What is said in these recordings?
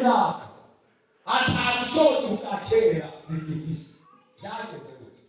myaka ata bushobozi bwa kera zigifise. Byagenze gute?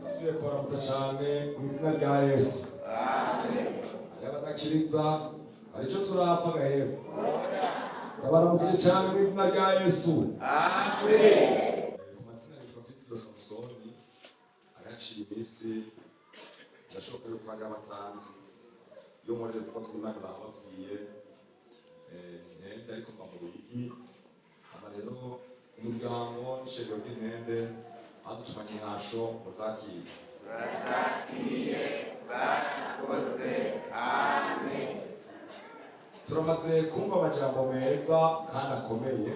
Basubiye kubaramutsa cyane mu izina rya Yesu. Hariho abadakiriza, hari icyo turapfa gahera. Ndabaramukije cyane mu izina rya Yesu. Ku mazina nitwa Vyizigiro Samusoni. Agaciye iminsi, birashoboka yuko hariho abatanzi iyo muri ibikorwa by'Imana bababwiye. Intende, ariko mva mu Ruyigi. Hama rero umuryango n'ishengero ry'Intende badutumanye intasho, muzakire. Turamaze kumva amajambo meza kandi akomeye.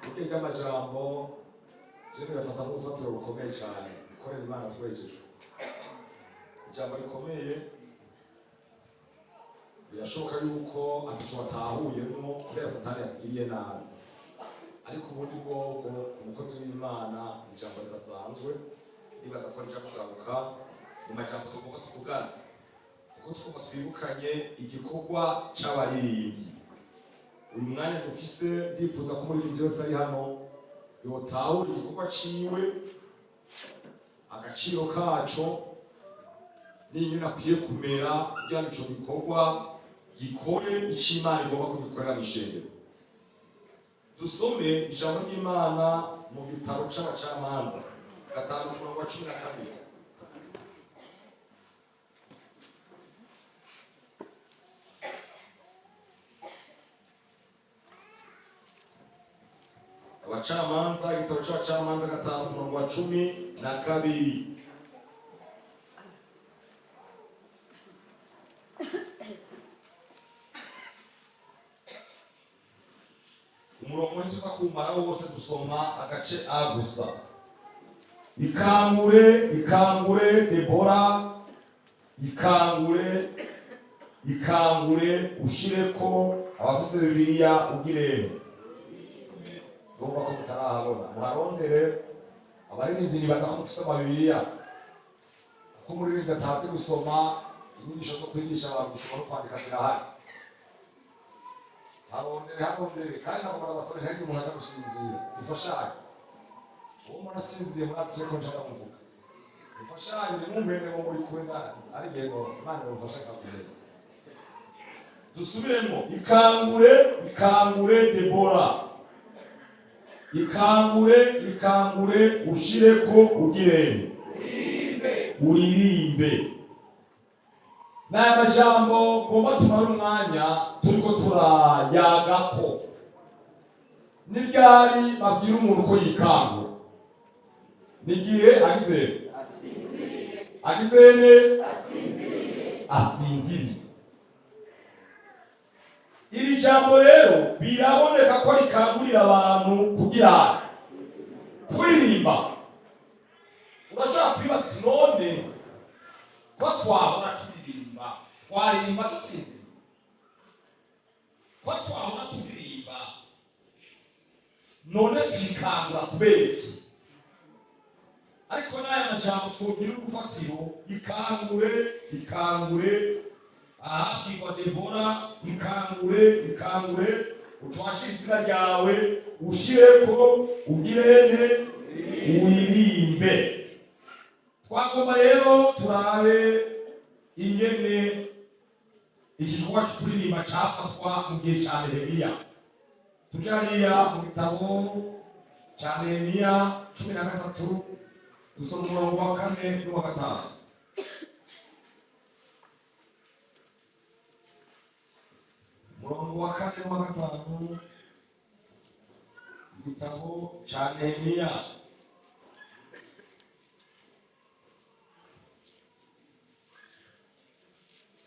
Burya ry'amajambo je bigafata nk'urufatiro rukomeye cyane gukorera Imana twejeje ijambo rikomeye. Birashoboka yuko ataco watahuyemo kubera Satani yakugiriye nabi, ariko ubundi bwobwo ku mukozi w'Imana ijambo ridasanzwe. Ndibaza ko rija kugaruka mu majambo tugomba tuvugana, kuko tugomba twibukanye igikorwa c'abaririmbyi. Uyu mwanya dufise, ndifuza ko umuririmbyi wese ari hano yotahura igikorwa ciwe, agaciro kaco n'ingene akwiye kumera kugira ngo ico gikorwa gikore ico Imana igomba kugikorera mw'ishengero. Dusome ijambo ry'Imana mu gitabo c'Abacamanza 5, umurongo wa 12. Abacamanza, igitabo c'Abacamanza 5, umurongo wa 12. Umurongo ntituza kuwumara wose, dusoma agace A gusa. Ikangure, ikangure Debora, ikangure, ikangure, ushireko abafise Bibiliya ugirebe. Urumva ko mutarahabona, muharondere. Abaririmbyi, nibaza ko mufise amabibiliya, kuko umuririmbyi atazi gusoma, inyigisho zo kwigisha abantu gusoma no kwandika zirahari. Harondere, harondere. Kandi ntabwo barabasaba, ntihagire umuntu aja gusinzira. Dufashanye. Uwo umuntu asinziriye, murazi ko nja ndamuvuga. Dufashanye, ntimumpende ngo muri kure, ari igihe ngo Imana imufashe akakureba. Dusubiremo: ikangure, ikangure Debora, ikangure, ikangure, ushireko ugirene uririmbe. N'aya majambo ngomba tumare umwanya turiko turayagako. Ni ryari babwira umuntu ko yikangura? Ni igihe agize agizene asinziriye. Iri jambo rero biraboneka ko rikangurira abantu kugira kuririmba. Urashobora kwibaza uti: none ko twahora turirimba, twaririmba dusinziriye? Ko twahora turirimba, none twikangura kubera iki? Ariko n'aya majambo twogira urufatiro: ikangure, ikangure. Ahabwirwa Debora: ikangure, ikangure, ucwashira izina ryawe, ushireko ugirene uririmbe. Twagomba rero turabe ingene igikorwa cyo kuririmba cafatwa mu gihe ca Nehemiya. Tuje hariya mu gitabo ca Nehemiya 13, dusoma umurongo wa 4 n'uwa 5. Umurongo wa 4 n'uwa 5, igitabo ca Nehemiya.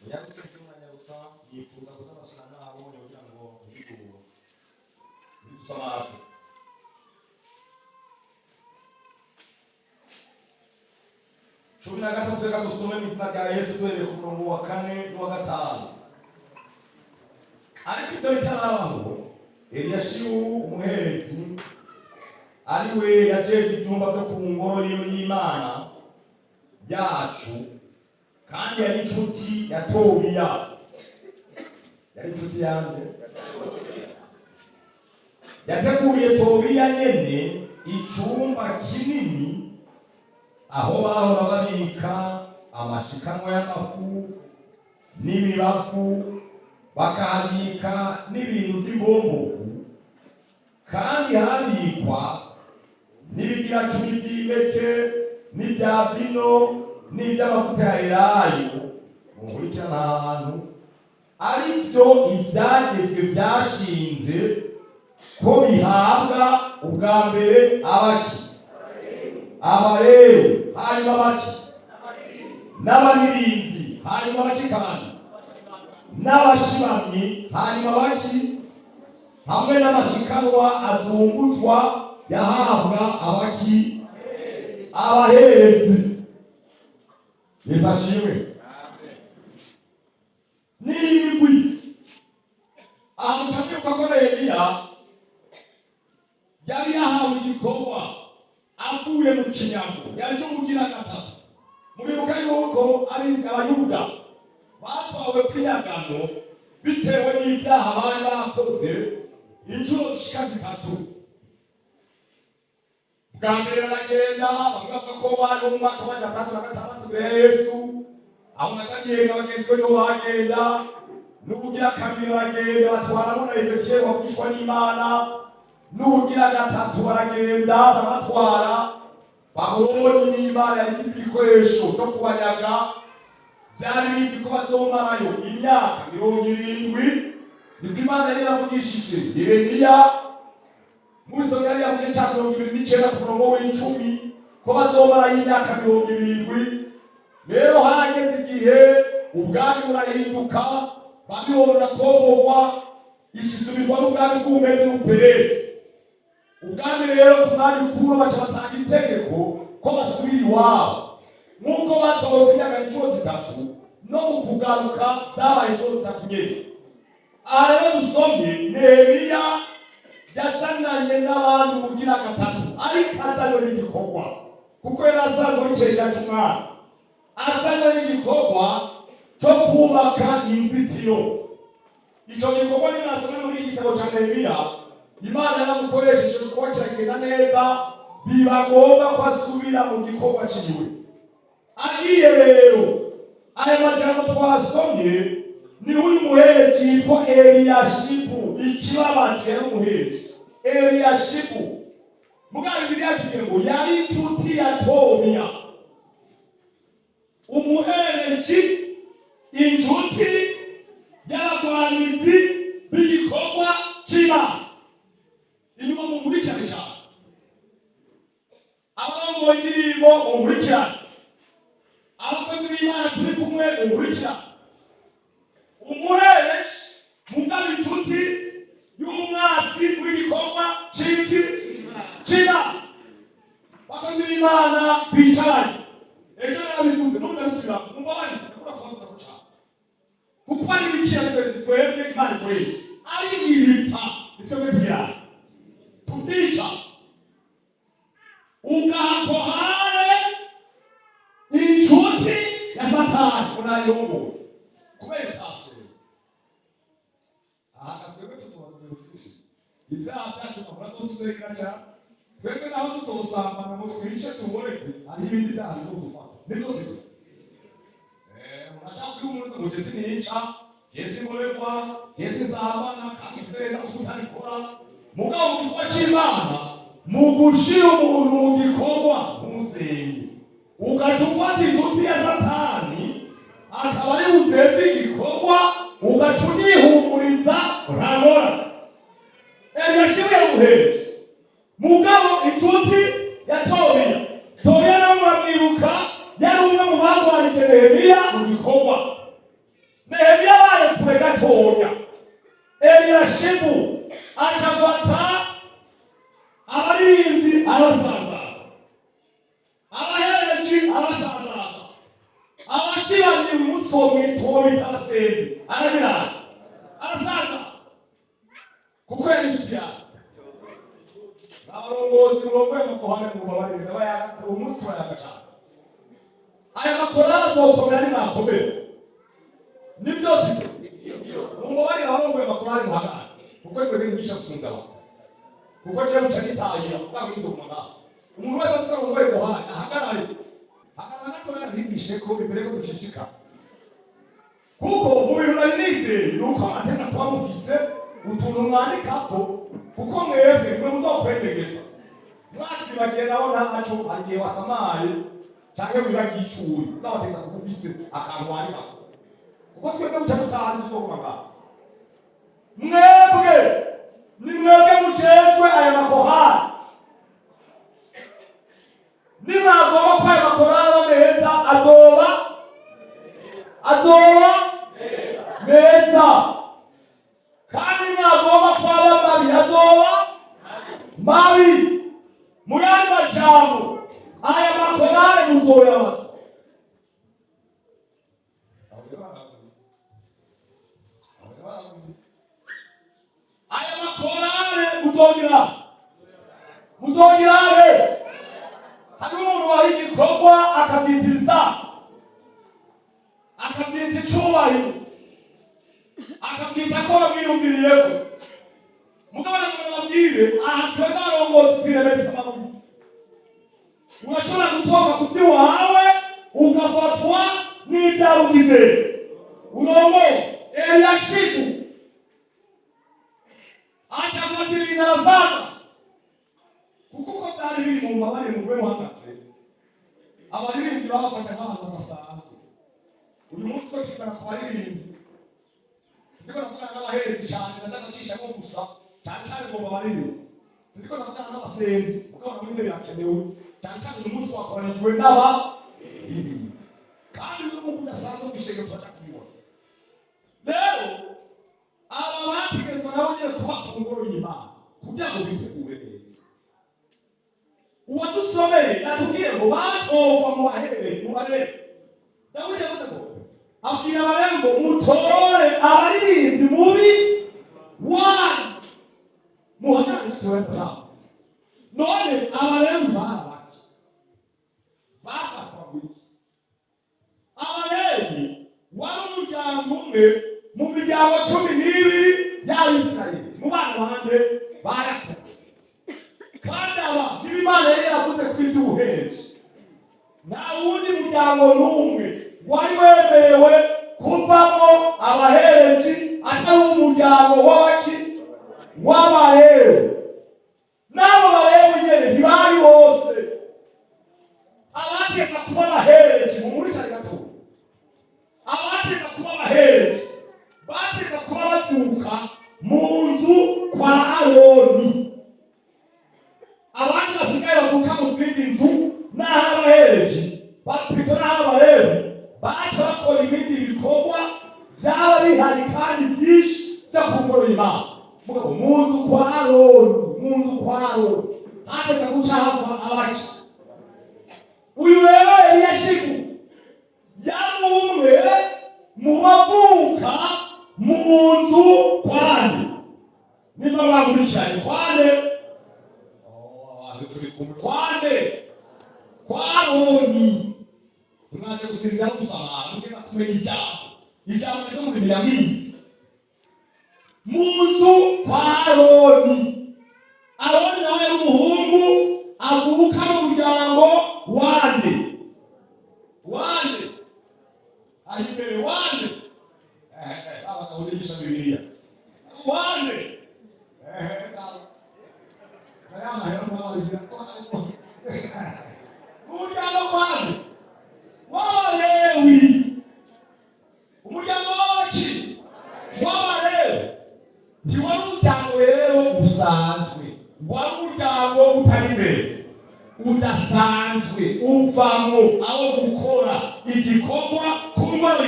Munyarutse, mwanyarutsa. Yifuza kuza basura nabonye kugira ngo ntibigure ntibidusamaze. 13, reka dusome mu izina rya Yesu, duhereye ku murongo wa kane n'uwa gatanu. Ariko ibyo bitarabaho, Eliyashibu umuherezi, ari we yajejwe ibyumba byo ku ngoro y'Imana yacu, kandi yari inshuti ya Tobiya. Yari inshuti yanje? Yateguriye Tobiya nyene icumba kinini, aho bahora babika amashikanwa y'amafu n'imibavu, bakahabika n'ibintu by'imbomboku, kandi habikwa n'ibigira cumi by'impeke n'ibya vino n'iby'amavuta ya elayo. Munkurikirana ahantu ari byo ibyagezwe byashinze ko bihabwa ubwa mbere abaki? Abalewi, hanyuma baki? N'abaririmbyi, hanyuma baki kandi? N'abashibamyi, hanyuma baki? Hamwe n'amashikanwa azunguzwa yahabwa abaki? Abaherezi. Yesu ashimwe. N'imigwi aha, mucamibuka ko Nehemiya yari yahawe igikorwa avuye mu kinyago, yaje ubugira gatatu. Muribuka yuko Abayuda batwawe kw'inyagano bitewe n'ibyaha bari bakoze inshuro zishika zitatu. Bwa mbere baragenda, bamwe bavuga ko bari mu mwaka wa 606 mbere ya Yesu, aho na Daniyeli na bagenzi be niho bagenda. N'ubugira kabiri baragenda, batwaramo na Ezekiyeli wavugishwa n'Imana. N'ubugira gatatu baragenda, barabatwara Babuloni, n'Imana yagize igikoresho cyo kubanyaga. Byari bizi ko bazomarayo imyaka 70. Niko Imana yari yaravugishije Yeremiya muri somo yari yavuze cya 29 ku murongo w'icumi, ko bazomarayo imyaka 70. Rero harageze igihe ubwami burahinduka, Babuloni burakombogwa, ikisubirwa n'ubwami bw'Ubumedi n'Ubuperesi. Ubwami rero ku mwami Kuro baca batanga itegeko ko basubira iwabo. Nk'uko batowe kw'imyaka inshuro zitatu, no mu kugaruka zabaye inshuro zitatu nyene. Aha rero dusomye, Nehemiya yazananye n'abandi ubugira gatatu, ariko azanywe n'igikorwa, kuko yari asanzwe w'icegera cy'umwami, azanywe n'igikorwa cyo kubaka inzitiro. Icyo gikorwa ninasome muri iki gitabo cya Nehemiya, Imana yaramukoresheje, icyo gikorwa kiragenda neza, biba ngombwa ko asubira mu gikorwa ciwe. Agiye rero, aya majambo twasomye ni uyu muherezi yitwa Eliyashibu. Ikibabaje, yari umuherezi Eliyashibu, mugabo Bibiliya yatubwiye ngo yari inshuti ya Tobiya. Umuherezi, inshuti y'abagwanizi b'igikorwa cy'Imana. Inyuma mumurikirane cyane, abarongoye indirimbo mumurikirane, abakozi b'Imana turi kumwe mumurikirane. Umuherezi, mugabo inshuti y'umwasi w'igikorwa c'iki? C'Imana. Bakozi b'Imana bicaranye, ejo narabivuze, n'ubu ndabisubira, mumbabarire, ndakunda kubavuga ko cyane, kuko ari ibikira twebwe Imana ikoresha, ari ibipfa ni twebwe tuyara tubyica. Ugaha chorale inshuti ya Satani unayirongoye kubera utasenze. Aha twebwe tuzoba byinshi ibyaha byacu, tukabura dusengera cyane. Twebwe naho tutosambana ngo twice tuboneke, hariho ibindi byaha bizodufata. Nibyo, sibyo? Urashaka kuba umuntu ngo jesi nica, jesi mbonerwa, jesi nsambana, kandi neza ko utabikora. Mugabo mu gikorwa c'Imana, mu gushira umuntu mu gikorwa ntusenge, ugaca ufata inshuti ya Satani akaba ari buteze igikorwa, ugaca unihumuriza uramora. Eliyashibu yamuheje, mugabo inshuti ya Tobiya. Tobiya nawe muramwibuka, yari umwe mu bagwanije Nehemiya mu gikorwa. Nehemiya abaye kure gatonya, Eliyashibu aca afata abarinzi arasanzaza, abahereji arasanzaza. Abarongozi murongoye mukohane mubabarire, ndabayaga uwo munsi, turayaga cyane. Aya makorali azokomera nimwakomera. Ni byose ibyo, mumbabarire, abarongoye amakorali muhagarare, kuko nibwo binyigisha gusunza abantu, kuko jewe muca gitahira kugira ngo umuntu umuntu wese azi ko arongoye kohari ahagarare. Hagarara gatoya ntigishe ko imbere ko dushishikara, kuko mu bintu nari nizeye ni uko amateza kuba mufise utuntu mwandikako, kuko mwebwe mwe muzokwemegeza mwatwibagiye naho ntaco. Hari igihe wasamaye canke wibagiye icuyi, unabateza kuba ufise akantu wandikako, kuko twebwe buca dutaha, tuzoguma ngaho. Mwebwe ni mwebwe mujejwe aya makorali. Nimwagomba ko aya makorali aba meza, azoba meza, kandi nimwagomba ko aba mabi, azoba mabi. Mu yandi majambo, aya makorali muzoyabaza. Aya makorale muzogira. Hariho umuntu baha igikorwa akabyita ibisanzwe, akabyita icubahiro, akabyita ko bamwiyumviriyeko. Mugabo nagira babwire aha, twebwe abarongozi twiremetse amabuye. Urashobora gutoka ku by'iwawe ugafatwa n'ibyarugize urongo. Eliyashibu aca afatira ibintu arasaza, kuko uko byari biri mu mabare mu rwe muhagaze, abaririmbyi babafata nk'abantu badasanzwe. Uyu munsi two tuvugana ku baririmbyi, sindiko navugana n'abaherezi cyane, ndadacishamo gusa cyane cyane ngo abaririmbyi. Sindiko navugana n'abasenzi, kuko nabo nyine birakenewe. Cyane cyane uyu munsi wakoranijwe n'abaririmbyi, kandi uyu munsi udasanzwe mu ishengero turaca kubibona. Rero aba bategerezwa nabo nyine kuba ku ngoro y'Imana kugira ngo bitegure neza. Uwadusomeye yatubwiye ngo batorwa mu bahereye mu Balewi. Dawidi yavuze ngo abwira Abalewi ngo mutore abaririmbyi mubi wanyu muhagarare gatoya cyane. None Abalewi barabaki bafatwa gutya? Abalewi wari umuryango umwe mu miryango 12 y'Abisirayeli, mu bana bande? Ba Yakobo. Kandi aba niba Imana yari yaravuze ko iby'ubuhereje, nta wundi muryango n'umwe wari wemerewe kuvamo abahereji atari umuryango w'abaki? W'Abalewi. N'abo Balewi nyene ntibari bose abateka kuba abahereji. Mu muri kare gato, abateka kuba abahereji bateka kuba bavuka mu nzu kwa Aroni. Abandi basigaye bavuka mu zindi nzu, n'aho abahereji bapito n'aho Abalewi baca bakora ibindi bikorwa byaba bihari kandi byinshi byo ku ngoro y'Imana, mugabo mu nzu kwa Aroni, mu nzu kwa Aroni hateka guca hava abaki? Uyu rero Eliyashibu yari umwe mu bavuka mu nzu kwande. Niba bakurikiranye, kwande? Oh, turi kumwe. Kwande? Kwa Aroni. Mwaje gusinzira no gusamara, mugenda kumenya ijambo. Ijambo ryo mu bintu yamize mu nzu kwa Aroni. Aroni nawe yari umuhungu avuka mu muryango wande? Wande? Aho imbere, wande? Abagabo bigisha Bibiliya, wande? Aya mahera mwabagira mu muryango wande? W'Abalewi. Umuryango w'abaki? W'Abalewi. Ntiwari umuryango rero usanzwe, wari umuryango utarize, udasanzwe, uvamo aho gukora igikorwa ku ngoro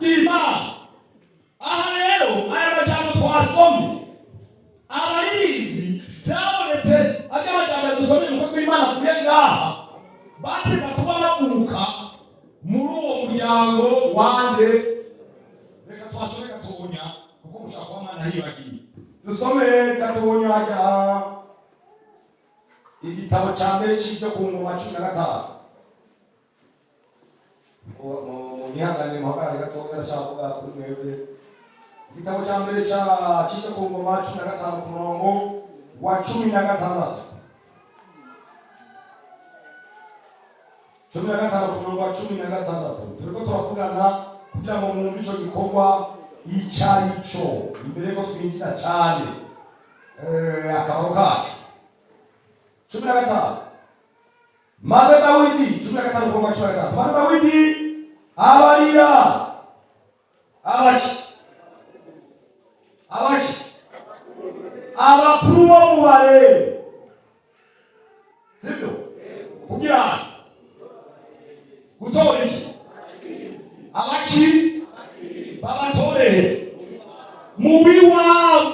y'Imana. Aha rero aya majambo twasomye, abaririmbyi byabonetse ajya majambo yadusomye, umukozi w'Imana avuye ngaha, bateza kuba bavuka muri uwo muryango wande? Reka twasome gatonya, kuko mushobora kuba mwana yibagiye. Dusome gatonya hajya. Igitabo cya mbere cy'ibyo ku ngoma 15. Munyihanganire muhagarare gatoya, ndashaka kuvuga kuri mwebwe. Igitabo cya mbere cy'ibyo ku ngoma 15, ku murongo wa 16. 15 ku murongo wa 16. Turiko turavugana kugira ngo mwumve ico gikorwa icyo ari cyo imbere yuko twinjira cyane akamaro kacu. 15. Maze Dawidi, 15 ku murongo wa 16, maze Dawidi abarira abaki abakuru bo mu Balewi, sibyo? Kugira gutora iki? Abaki babatorere mu biwabo.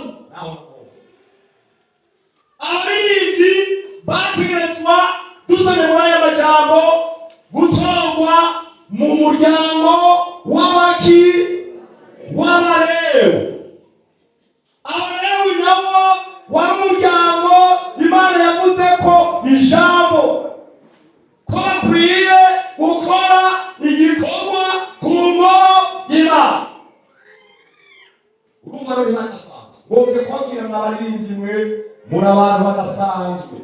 Abaririmbyi bategerezwa, dusomye muri aya majambo, gutorwa mu muryango w'abaki? W'Abalewi. Abalewi nabo wari umuryango Imana yavuze ko ijambo ko bakwiye gukora igikorwa ku ngoro y'Imana. Urumva rero ntibadasanzwe. Ngomvye kubabwira, mwabaririmbyi mwe, muri abantu badasanzwe.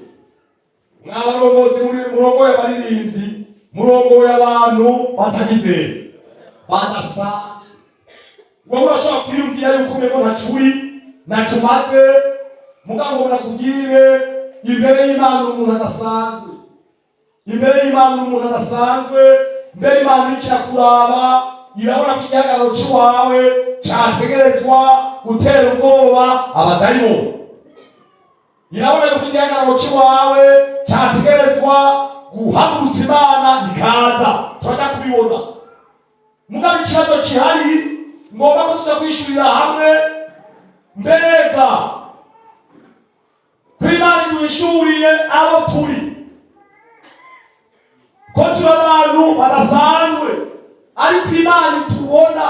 Mwabarongozi muri murongoye abaririmbyi, murongoye abantu batagize, badasanzwe. Wowe urashobora kwiyumvira yuko umengo ntacuri, ntacumaze, mugabo ngo nakubwire, imbere y'Imana uri umuntu adasanzwe. Imbere y'Imana uri umuntu adasanzwe. Mbere Imana iriko irakuraba, irabona ko igihagararo c'iwawe categerezwa gutera ubwoba abadayimoni. Irabona yuko igihagararo c'iwawe categerezwa guhagurutsa Imana ikaza. Turaja kubibona. Mugabo ikibazo gihari ngomba ko tuja kwishurira hamwe: mbega ko Imana iduhishuriye abo turi, ko turi abantu badasanzwe, ariko Imana itubona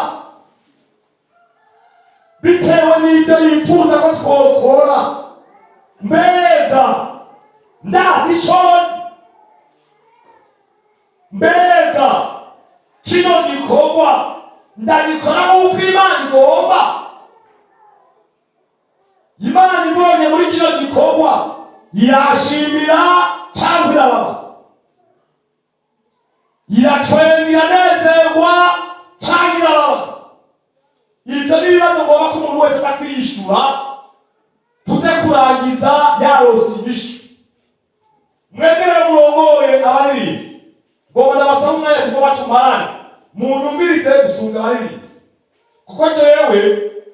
bitewe n'ibyo yifuza ko twokora, mbega ndazi ico? Mbega kino gikorwa ndagikora nk'uko Imana igomba? Imana ibonye muri kino gikorwa irashimira cyangwa irababa? Iratwenga, iranezerwa cyangwa irababa? Ibyo ni ibibazo ngomba ko umuntu wese aza kwiyishura, tuze kurangiza yarose inyishu. Mwebwe murongoye abaririmbyi, ngomba ndabasaba umwanya tugomba tumarane, munyumvirize gusunza abaririmbyi, kuko jewe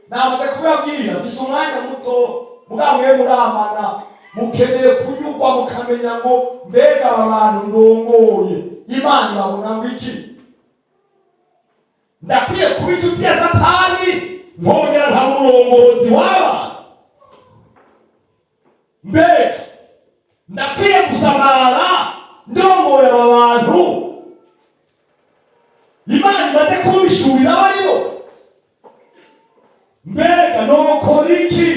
namaze kubabwira mfise umwanya muto. Mugabo mwe muramana, mukeneye kunyurwa, mukamenya ngo mbega aba bantu ndongoye Imana irabona ngo iki? Ndakwiye kuba inshuti ya Satani nkongera nkaba umurongozi w'aba? Mbega ndakwiye gusamara ndongoye aba bantu Imana imaze kumbishurira abaribo? Mbega nokora iki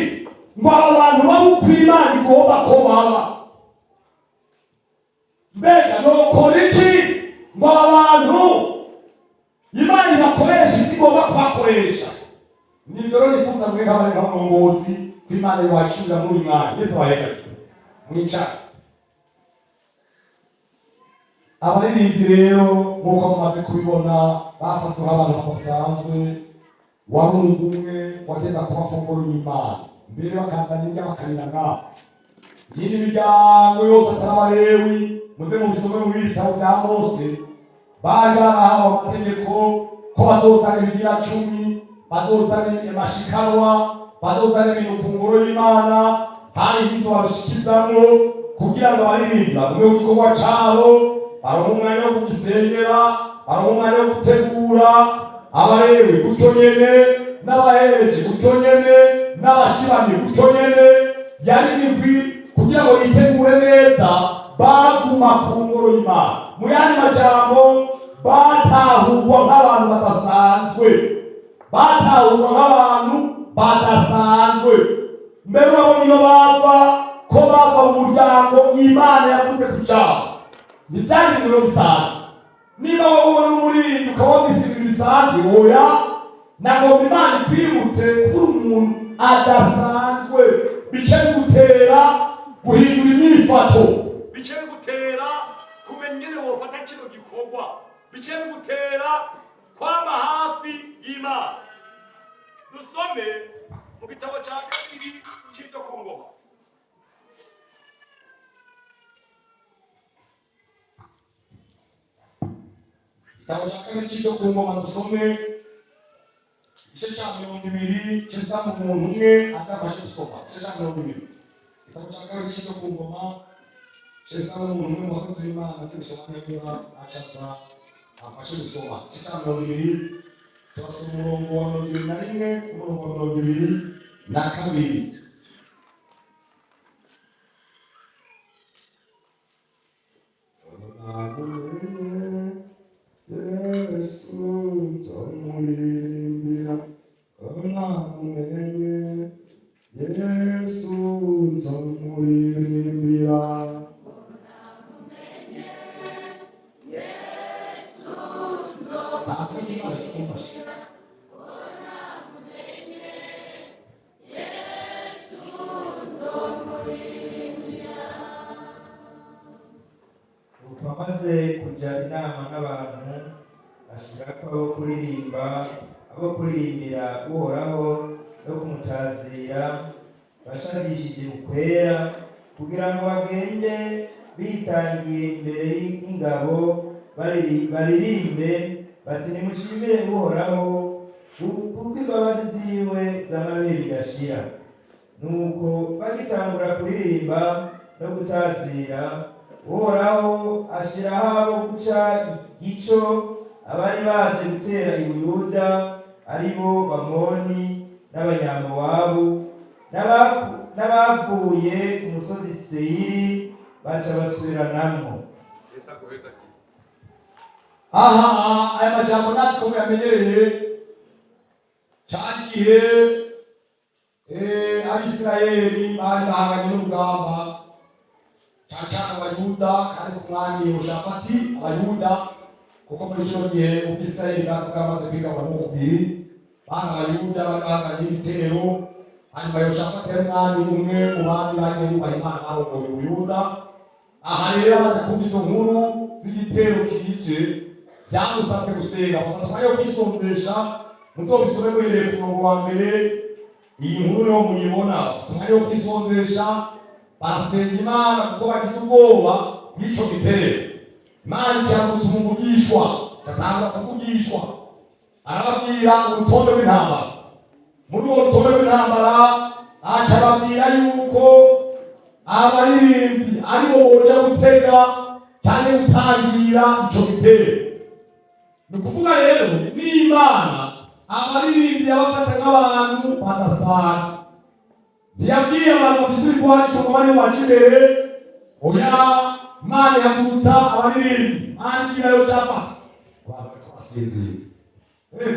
ngo aba bantu babe uko Imana igomba ko baba? Mbega nokora iki ngo aba bantu Imana ibakoresha icyo igomba kubakoresha? Nivyo rero nifuza mwe nk'abari nk'abarongozi ko Imana ibashurira muri uyu mwanya. Yesu abaheza. Mwicara. Abaririmbyi rero, nk'uko mumaze kubibona, bafatwa nk'abantu badasanzwe. Wari umugwi umwe wateza ku mafunguro y'Imana, mbere bakazana indya bakarira ngaho. Iyindi miryango yose atari Abalewi, muze mubisome mu bitabo bya Mose, bari barahawe amategeko ko bazozana ibigira cumi, bazozana amashikanwa, bazozana ibintu ku ngoro y'Imana. Hariho inzu babishikizamwo kugira ngo abaririmbyi bagume ku gikorwa cabo, baronke umwanya wo kugisengera, baronke umwanya wo gutegura. Abalewi gutyo nyene, n'abahereji gutyo nyene, n'abashibamyi gutyo nyene. Yari imigwi kugira ngo yitegure neza, baguma ku ngoro y'Imana. Mu yandi majambo, batahurwa nk'abantu badasanzwe, batahurwa nk'abantu badasanzwe. Mbere urabona iyo bava ko Ko bava mu muryango Imana yavuze ku cyabo, ntibyari ibintu rero bisanzwe. Niba wowe ubona umuririmbyi ukaba wumvise ibintu bisanzwe, oya. Nagomba Imana ikwibutse ko uri umuntu adasanzwe. Bice bigutera guhindura imyifato, bice bigutera kumenya ingene wofata kino gikorwa, bice bigutera kwama hafi y'Imana. Dusome mu gitabo cya kabiri cy'ibyo ku ngoma. Igitabo cya kabiri cy'ibyo ku ngoma, dusome igice cya 20. Kiza mu muntu umwe azafashe gusoma igice cya 20, igitabo cya kabiri cy'ibyo ku ngoma. Kiza mu muntu umwe mu bakozi b'Imana azi gusoma neza, acaza amfashe gusoma igice cya 20. Turasoma umurongo wa 21, umurongo wa 22. Yesu nzamuririmbira, namumenye Yesu nzamuririmbira. Ntabwo Imana ikumfasha. Nuko amaze kujya inama n'abantu, ashirako abo kuririmba, abo kuririmbira Uhoraho no kumutazira bashakishije ukwera, kugira ngo bagende bitangiye imbere y'ingabo, baririmbe bati: "Nimushimire Uhoraho, kuko imbabazi ziwe z'amabere bidashira." Nuko bagitangura kuririmba no gutazira, Uhoraho ashiraho abo guca igico abari baje gutera i Buyuda, ari bo Bamoni n'Abanyamowabu n'abavuye ku musozi Seyiri, baca basubiranamwo. Aha aya majambo natwe ko muyamenyereye cyane, igihe Abisirayeli bari bahanganye n'urugamba, cyane cyane Abayuda, kandi ku mwami Yehoshafati. Abayuda, kuko muri kino gihe Ubwisirayeli bwacu bwamaze kwigabura kubiri, bana Abayuda bari bahanganye n'ibitero. Hanyuma Yehoshafati yari umwami umwe mu bami bagiye bubaha Imana, barongoye Ubuyuda. Aha rero amaze kumva izo nkuru z'igitero kije, byamusabye gusenga, bafata umwanya wo kwisonzesha. Muzobisome muhereye ku murongo wa mbere, iyi nkuru niho muyibona. Bafata umwanya wo kwisonzesha, barasenga Imana kuko bagize ubwoba bw'ico gitero. Imana icyambutse umuvugishwa, gatangura kuvugishwa, arababwira urutonde rw'intambara. Muri uwo rutonde rw'intambara aca ababwira yuko abaririmbyi aribo boja gutega cyangwa gutangira ico gitero. Ni ukuvuga rero n'Imana abaririmbyi yabafata nk'abantu badasanzwe. Ntiyabwiye abantu bafise ibigwanisho ngo bane baje imbere, oya. Imana ihagurutsa abaririmbyi. Imana ibwira yo cyafata abantu bariko basinzira.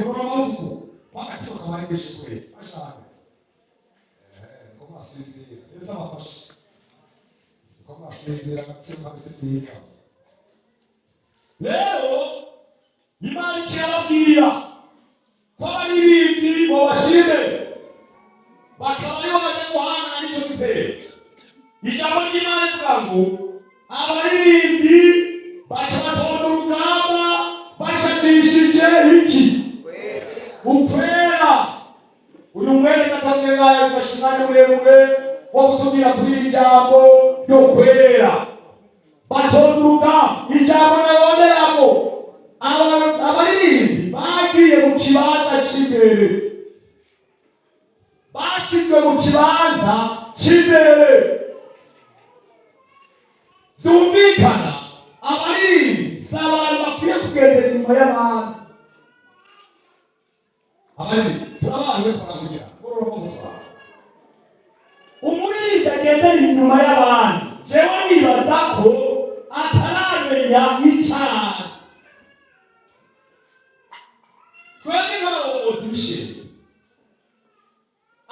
Kurora amaboko wakati bakabaregeshe kure bashaka ko mwasinzira iyo byabafashe ko mwasinzira agatima kabisa byiza. Rero Imana ikirababwira ko abaririmbyi bobashime, bakaba aribo baje guhangana n'icyo gitero. Ijambo ry'Imana rivuga ngo abaririmbyi baca batonda urugamba bashakishije iki? Ukwera. Uyu mwene gatanzwe ngayo bifashe umwanya muremure wo kutubwira kuri iri jambo ryo kwera. Batonda urugamba. Ijambo naronderamo, abaririmbyi bagiye mu kibanza cy'imbere, bashyizwe mu kibanza cy'imbere. Byumvikana abaririmbyi si abantu bakwiye kugendera inyuma y'abandi. Abaririmbyi turabaye turakugira ngororamo. Umuririmbyi agendera inyuma y'abandi, jewe nibaza ko ataramenya icaha. Twebwe nk'abarongozi b'ishengero,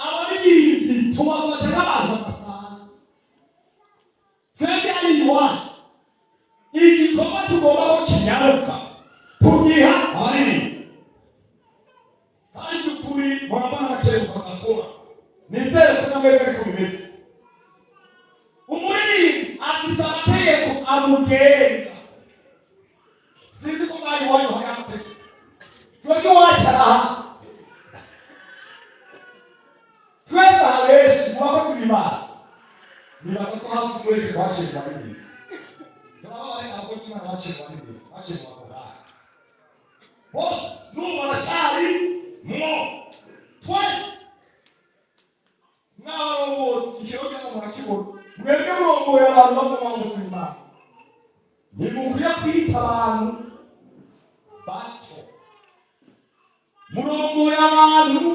abaririmbyi tubafata nk'abantu badasanzwe. Iwacu igikorwa tugomba ko kinyaruka tugiha abaririmbyi, kandi by'ukuri murabona bakeruka bagakora. Nizere ko namwe ariko bimeze. Umuririmbyi afise amategeko amugenga. Sinzi ko ngaho iwanyu hari amategeko. Twebwe iwacu araha twese, aha benshi mu bakozi b'Imana, nibaza ko hafi twese twaciye mu baririmbyi. Turaba bari abakozi b'Imana baciye mu baririmbyi, baciye mu bakorali bose, n'ubu baracari mwo twese. N'abarongozi ikiroga murakibona. Mwebwe murongoye abantu bava mu bakozi b'Imana, ntimukwiye kwita abantu bato. Murongoye abantu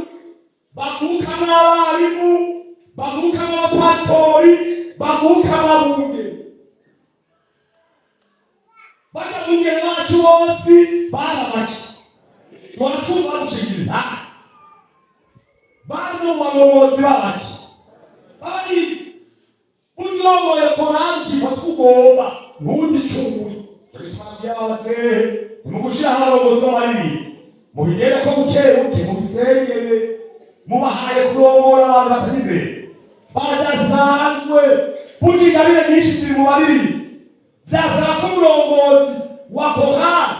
bavukamwo abarimu, bavukamwo abapasitori, bavukamwo abungeri. Barya bungeri bacu bose barabaki turatumva badushingira intahe, bari no mu barongozi babaki babari. Urongoye korali ukifata ugomba, ntuzi icumi. Twabwiye abazehe, nimugushyiraho abarongozi b'abaririmbyi, mubigende ko buke buke, mubisengere. Mubahaye kurongora abantu batagize badasanzwe. Burya ingabire nyinshi ziri mu baririmbyi. Byasaba ko umurongozi wa korali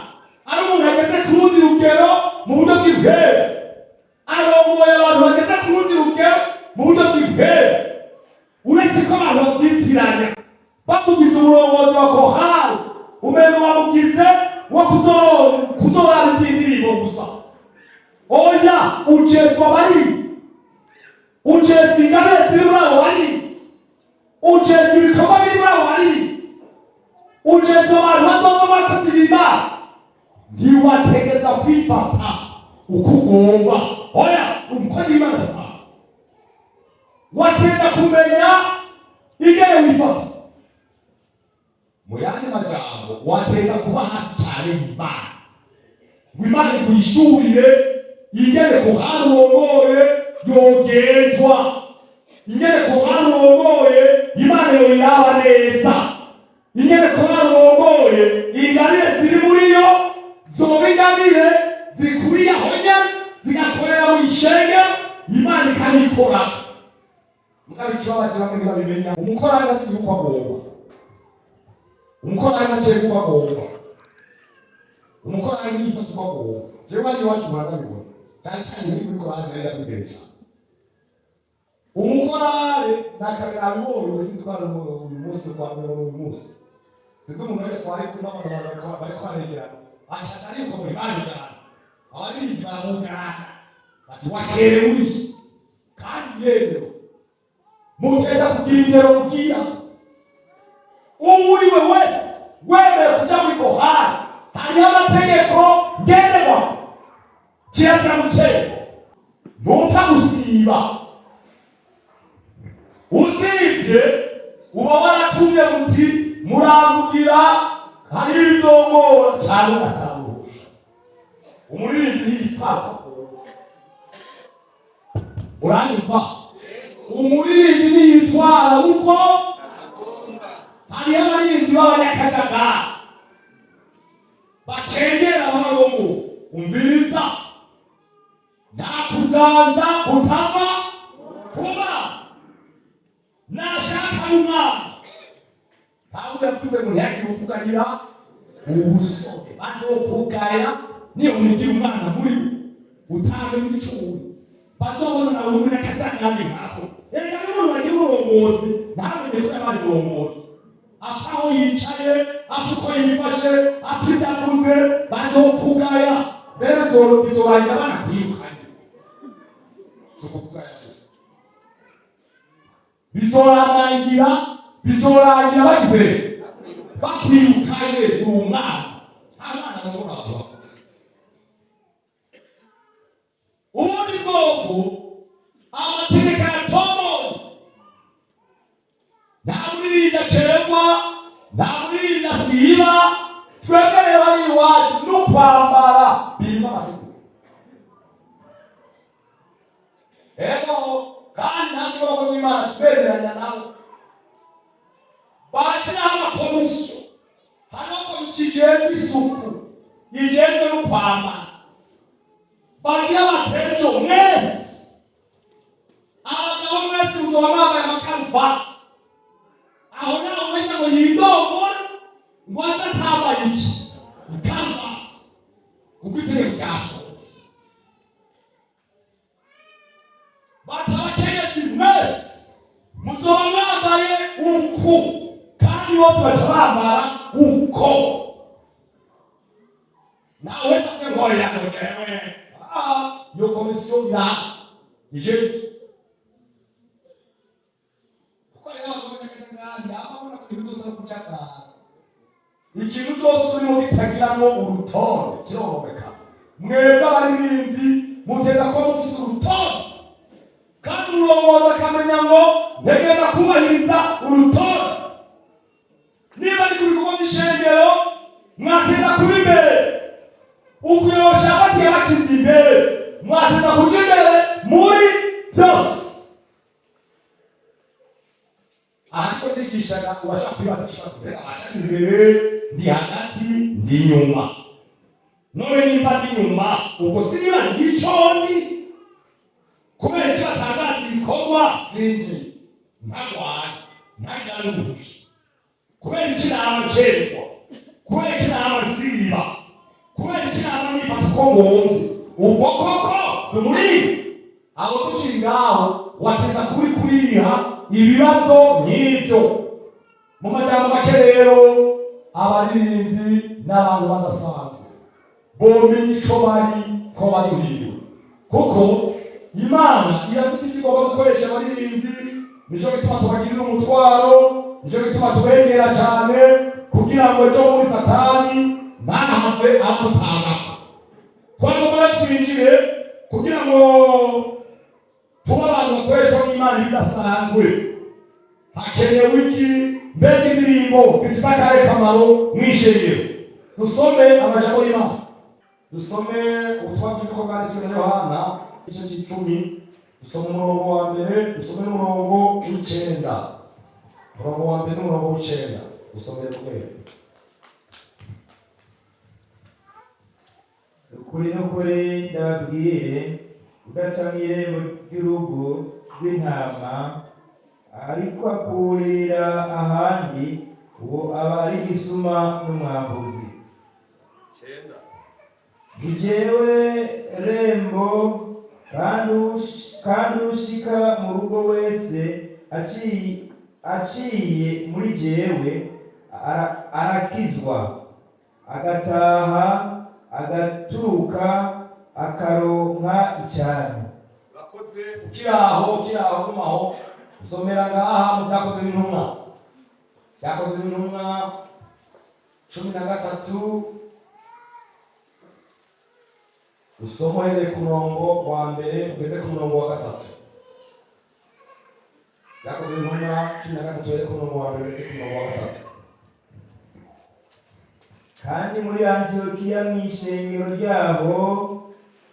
ari umuntu ageze ku rundi rugero mu buryo bw'ibwere, arongoye abantu bageze ku rundi rugero mu buryo bw'ibwere. Uretse ko abantu babyitiranya, bamugize umurongozi wa korali, umengo bamugize wo kuzorara iz'indirimbo gusa. Oya, ujejwe abaririmbyi, ujejwe ingabire ziri muri abo baririmbyi, ujejwe ibikorwa biri muri abo baririmbyi, ujejwe abantu bazova bakozi b'Imana. Ntiwategeza kwifata uko ugomba. Oya, umukozi w'Imana adasanzwe wateza kumenya ingene wifata. Mu yandi majambo, wateza kuba hafi cyane y'Imana ngo Imana igwishurire ingene korali urongoye yogenzwa, ingene korali urongoye Imana yoyiraba neza, ingene korali urongoye ingabire ziri muri yo zoba ingabire zikuriye aho nyene, zigakorera mu ishenge, Imana ikanikora. Mugabo ikibabaje, bamwe ntibabimenya. Umukorani asiga uko agomba, umukorani aceka uko agomba, umukorani yifata uko agomba. Jewe hano iwacu murabibona, cyane cyane muri korali nari ndabyigere cyane. Umukorale nakare nabibonye, sinzi ko ari uyu munsi kwa uyu munsi, sinzi umuntu wese twari kumwe, abantu bariko baregerana, acaca ariko muri barugarana, abaririmbyi baramugarana bati: "Wacerewe uri." Kandi yewe, muteza kugira indero mubwira uwo uri we wese wemeye kuja muri korali. Hariho amategeko ngenderwaho. Kirazira gucerwa, ntupfa gusiba. Usibye uba waratumye muti: "Muramvugira, hari ibizongora," cyangwa ugasaba uruhusha. Umuririmbyi ntiyitwara. Uranyumva? Umuririmbyi ntiyitwara kuko hariho abaririmbyi b'abanyakajagari bacengera abarongo. Umviriza, nta kuganza kutava kumazi nashaka n'umwana. Pawulo yavuze ngo ntihagire ukuganira ubusore, bazokugaya niyo wigira umwana muri we utamenye icuri, bazobona nawe uri n'akajagari nkako. Erega n'umuntu agira uburongozi ntamenye ko yabaye umurongozi, apfa aho yicaye, apfa uko yifashe, apfa ibyo avuze, bazokugaya. Mbere bizorangira banakwirukanye. Si ukukugaya gusa, bizorangira bagize bakwirukanye. Uri umwana, nta mwana arongora abantu bakuze. Ubundi bwoko, amategeko yatomoye: nta muririnda acerwa, nta muririnda asiba. Twebwe rero ari iwacu no kwambara birimo amategeko. Ego, kandi natwe abakozi b'Imana twemeranya nabo, barashyiraho amakomite. y'isuku ijejwe no kwambara bagira batejo mwese, abagabo mwese muzoba mwambaye amakaruvati. Aho nawe wese ngo yidongore ngo aze atambaye iki? Ikaruvati, kuko itegeko ryasohotse. Batabakenyezi mwese muzoba mwambaye uku, kandi bose baca bambara uko. Nawe wese avuge ngo oya, ngo jewe. Ah, iyo komisiyo ije kuko rero abantu b'akajagari ababona ko ibintu byose ari ukujagara. Ikintu cyose urimo gitagiramwo urutonde kirorobeka. Mwebwe abaririmbyi muteza kuba mufise urutonde, kandi umurongozi akamenya ngo ntegereza kubahiriza urutonde. Niba ari ku bikorwa by'ishengero, mwateza kuba imbere. Ukuyosha batiye bashize imbere, mwateza kuja imbere muri byose. Aha ariko ndigishaga, ubashaka kwibaza ikibazo: mbega abashize imbere, ndi hagati, ndi inyuma? None nimba ndi inyuma, ubwo siniba ngiconi? Kubera icyo batangaza ibikorwa sinji ntagwaye, ntagira n'ubuhusha? Kubera iki nama ncerwa? Kubera iki nama nsiba? Kubera iki nama nifata uko ngomvye? Ubwo koko tumurinde aho tukiri ngaho, wateza kuri kuriha ibibazo nk'ibyo. Mu majambo make rero, abaririmbyi n'abantu badasanzwe bomenya ico bari ko baduhiriwe, kuko Imana irafise icyo igomba gukoresha abaririmbyi. Nico gituma tubagirira umutwaro, nico gituma tubegera cyane, kugira ngo ejo muri Satani ntahave adutangako. Twagomba twinjire kugira ngo tube abantu bakoreshwa n'Imana ibidasanzwe. Hakenewe iki? Mbega indirimbo zifise akahe kamaro mw'ishengero? Dusome amajambo y'Imana, dusome ubutumwa bwiza uko bwanditswe na Yohana, igice c'icumi. Dusome umurongo wa mbere, dusome n'umurongo w'icenda. Umurongo wa mbere n'umurongo w'icenda, dusomere kumwe. Ukuri n'ukuri ndababwire, udaca mw'irembo ry'urugo rw'intama, ariko akurira ahandi, uwo aba ari igisuma n'umwambuzi. Ni jewe rembo, kandi ushika mu rugo wese aciye muri jewe arakizwa, agataha, agaturuka, akaronka icami. Urakoze. Ukiraho, ukiraho, gumaho. Usomera ngaha mu Byakozwe n'Intumwa, Byakozwe n'Intumwa 13, usoma uhereye ku murongo wa mbere ugeze ku murongo wa gatatu. Byakozwe n'Intumwa 13, uhereye ku murongo wa mbere ugeze ku murongo wa gatatu. Kandi muri Antiyokiya mw'ishengero ryabo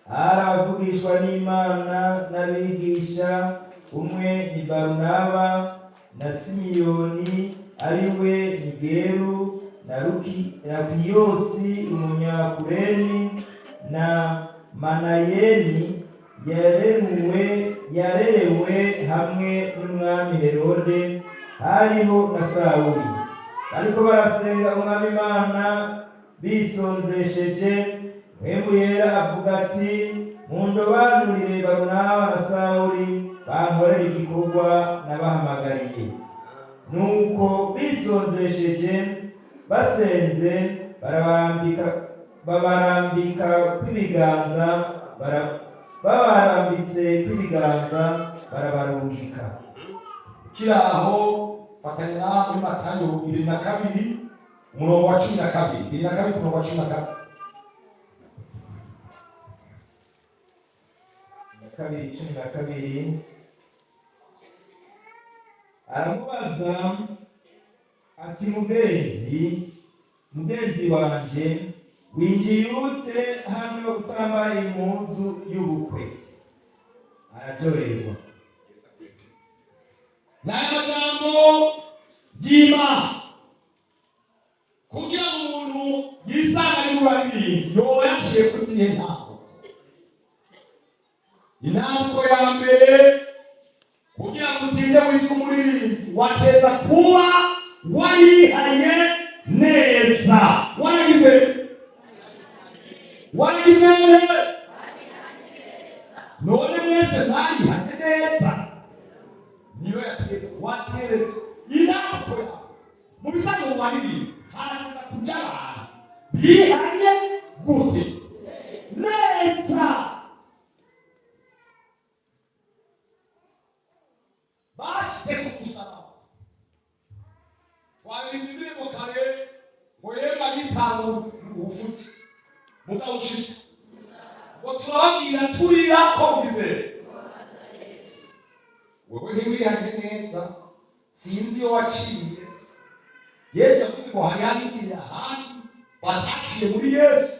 hari abavugishwa n'Imana n'abigisha: umwe ni Barunaba na Simiyoni ari we Nigeru na Lukiyosi umunyakureni na Manayeni yarerewe hamwe n'umwami Herode, hariho na Sawuli. Ariko barasenga Umwami Imana bisonzesheje, Mpwemu Yera avuga ati: "Mundobanurire Barunaba na Sawuli bankorere igikorwa nabahamagariye." Nuko bisonzesheje, basenze, barabambika, babarambika kw'ibiganza, babarambitse kw'ibiganza barabarungika. Ukiraho, fatanya na muri Matayo 22, umurongo wa 12. 22, umurongo wa 12. Na kabiri, 12. Aramubaza ati: "Mugenzi, mugenzi wanje, winjiye ute hano utambaye impuzu y'ubukwe?" Araryoherwa. N'aya majambo y'Imana, kugira ngo umuntu yisange. mu baririmbyi yoba yaciye ku zihe ntango? Intambwe ya mbere, kugira ngo utinde witwa umuririmbyi, wateza kuba warihanye neza, waragize neza. None mwese mwarihanye neza? Niyo yategetse, wateretse intambwe yawe. Mu bisanzwe mu baririmbyi harateza kuja abantu bihanye gute? Neza. Bashyize ku musaraba. Twaririmba indirimbo kare ngo yemwe yitanga ubufuti mugawushika, ngo turababwira turira ko mugize. Wewe ntiwihanye neza, sinzi iyo waciye. Yesu yavuze ngo hari abinjiriye ahandi bataciye muri Yesu,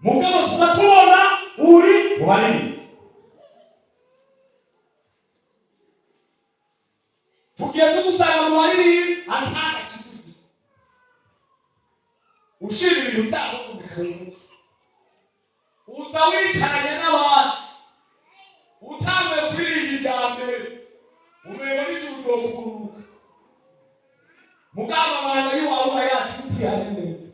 mugabo tuza tubona uri mu baririmbyi. Tugiye tugusanga mu baririmbyi atagakiza ufise, ushira ibintu byabo bikaruhuza, uza wicaranye n'abandi, utanguye kuririmba ibya mbere umengo n'ijuru ryokuguruka. Mugabo amabanga y'iwawe urayazi, utihane neza,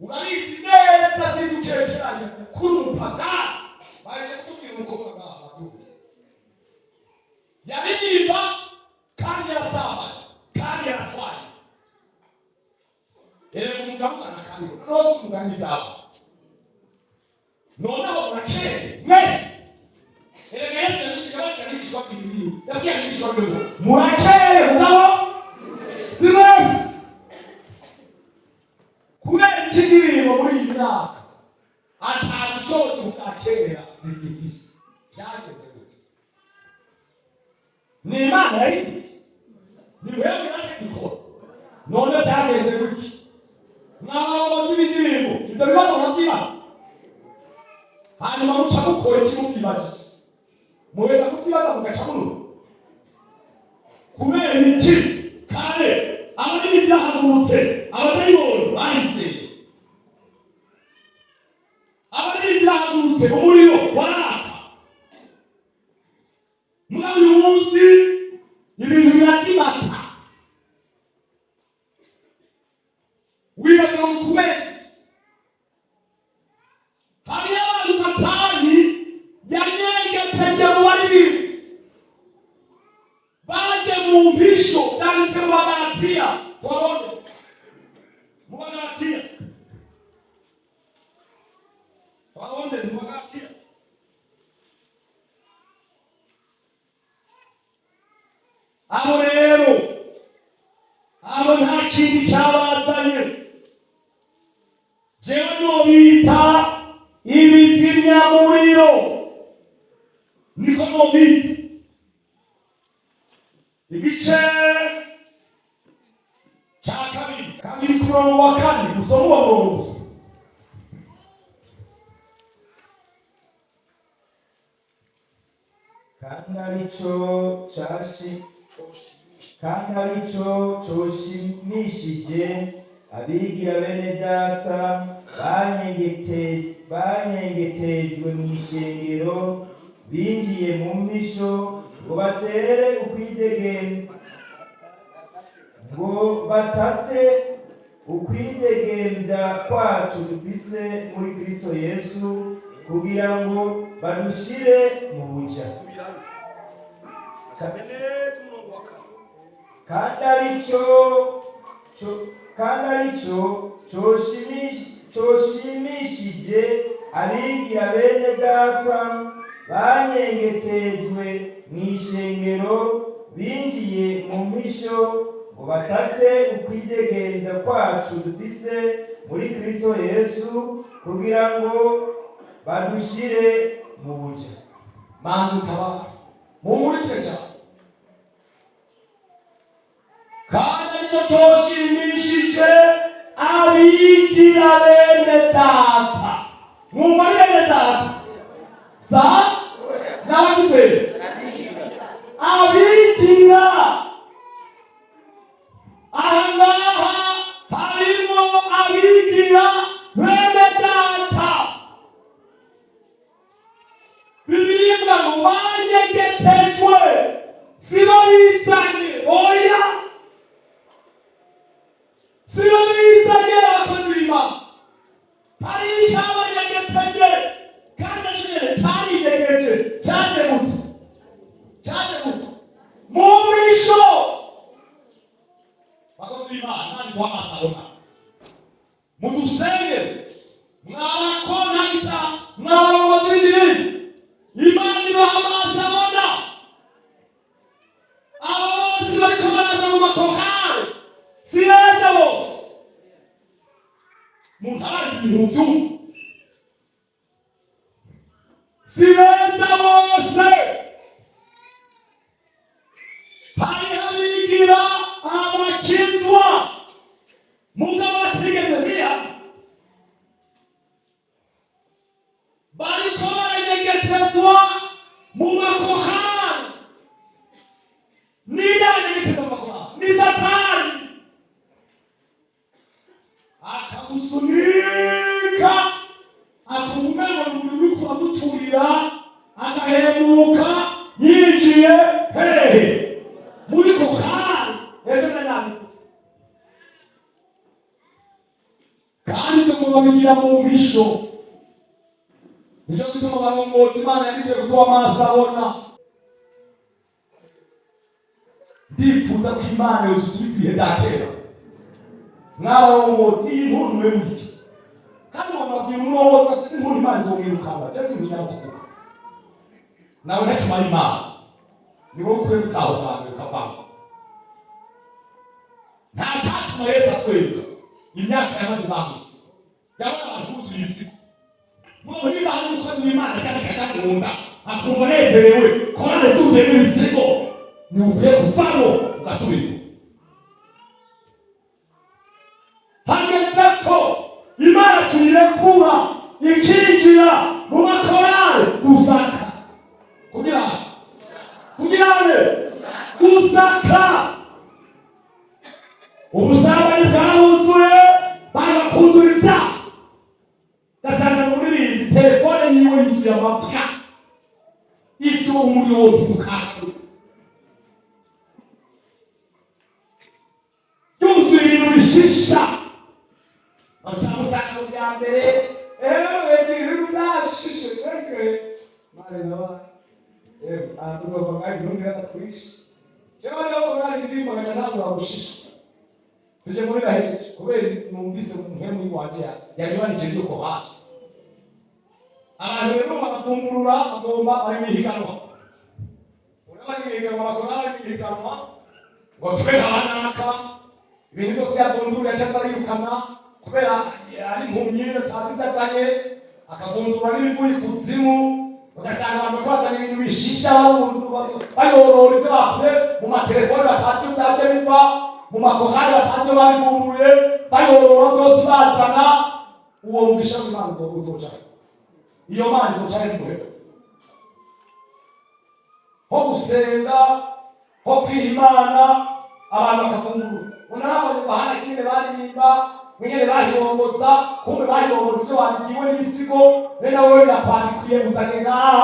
urabizi neza, sinzi ukekeranya kuri umupagani. Baje kutubwira umukobwa ngaha babyumvise, yaririmba kandi yarasambanye kandi yaratwaye. Erega umugabo ungana kabiri rwose, umugani ibyabo. Noneho murakeye mwese. Erega Yesu yabishije baca abigishwa biwe, yabwiye abigishwa biwe ngo murakeye, mugabo si mwese. Kubera iki ndirimbo muri iyi myaka ata bushobozi bwa kera zigifise? Byagenze gute? Ni Imana yayibitse? Ni wewe yategikora? None byagenze gutya? Mwabarongozi b'indirimbo, ivyo bibazo muravyibaza, hanyuma muca mukora iki muvyibajije? Muheza kuvyibaza mugaca munura. Kubera iki kare abaririmbyi bahagurutse abadayimoni bariseye? Abaririmbyi bahagurutse umuriro waraka. Muri uyu munsi ibintu birazibata. Wibaza ngo kubera hariyo abantu Satani yanyengeteje mu baririmbyi, baje mu mpisho. Byanditse mu Bagalatiya, tubabone mu Bagalatiya, tubabone mu Bagalatiya. Abo rero, abo nta kindi cyabazanye, jewe nobita ibizimyamuriro, niko nobita. Igice cya kabiri, kabiri ku murongo wa kane, usoma uwo murongo gusa. Kandi arico cashi kandi arico coshimishije abigira bene data banyengetejwe mu ishengero, binjiye mu mpisho ngo batere ngo batate ukwidegembya kwacu dufise muri Kristo Yesu, kugira ngo badushire mu buja. Kandi arico coshimishije abigira bene data banyengetejwe mu ishengero, binjiye mu mpisho ngo batate ukwidegembya kwacu dufise muri Kristo Yesu, kugira ngo badushire mu buja. Mana utabara, munkurikire cyane. Kandi aricyo cyoshimishije abigira bene data. Mwumva ari bene data sa n'abagize abigira. Aha ngaha harimo abigira. Bigira bene data. Bibiliya ivuga ngo banyegetejwe, sibo bizanye. Oya, sibo bizanye. Abakozi b'Imana, hari icyabanyegeteje, kandi nacyo nyene carinyegeje. Cyaje gute? Cyaje gute? Mu misho. Bakozi b'Imana, Imana iguha amasabona mudusengere. Mwabakonagita, mwabarongozi b'ibindi, Imana ibaha amaso abona. Aba bose bariko baraza mu makorale si beza bose. Muntabare ibintu vyumva, si beza bose. Hariho abigira abakizwa mugabo batigeze bihana, bariko baranyegetezwa mu makorali. Ninde abanyegeteza mu makorali? Ni Satani. Akagusunika, akumengo umubiri uriko uramuturira, agahemuka yinjiye hehe? Muri korali. Ejo nari nabikoze, kandi ivyo ngo babigira mu mpisho. Nicyo gituma abarongozi, Imana yagiye kuduha amaso abona. Ndifuza ko Imana yodusubiza ibihe bya kera. Mwabarongozi, iyi ntuntu mwe muyifise, kandi ngo nababwira, umurongozi afise intuntu, Imana izomwirukanga. Je sintinya no kuvuga nawe, ntacyo umara Imana. Ni wowe ukwiye gutaha ubwa mbere ukavamo. Nta cyatuma Yesu atwereka imyaka yamaze bamusi yabona abantu buzuye isi. Mugabo niba hari umukozi w'Imana cyangwa cyakunda akumva anezerewe korale tuzuyemo ibisigo, ni ukwiye kuvamo ugasubira. Hageze ko Imana tuyirekura ikinjira mu makorale gusaka, kugira ngo gusaka ubusambanyi bwaruzuye, bagakuzura ibyaha. Gasanga muririmbyi telefone yiwe yuzuye amapwa. Ibyo umuriro woturuka yuzuye ibintu bishisha. Basanga usanga mu bya mbere Rero ibintu byashishe twese mare nabaye. Yewe, aha tuzova ngaho ibihumbi yaratwishe. Jewe rero korali indirimbo ngaca ntangura gushisha. Sije muri rahejeje kubera numvise mpemu iwanje yanyubanije iyo korali. Abantu rero barafungurura, bagomba bari mu ihiganwa. Urabona bari mu ihiganwa, bakorali mu ihiganwa ngo tube nka ibintu byose yavunduye, aca ariyukana kubera ari impumyi, atazi ibyo azanye, akavundura n'ibivuye ikuzimu. Ugasanga abantu bariko bazana ibintu bishisha, bayorora ivyo bakuye mu matelefone batazi iyo vyaje biva, mu makorali batazi iyo babivumbuye, bayorora vyose bazana. Uwo mugisha w'Imana uzoca, iyo Mana izoca ari muheta ho gusenga, ho kwiha Imana, abantu bakafungura. Unarabonye bahana kimwe baririmba mwingene bahiromboza, kumbe bahiromboza ivyo bandikiwe n'ibisigo. Rero nawe birakwandikiye, uzanye ngaha.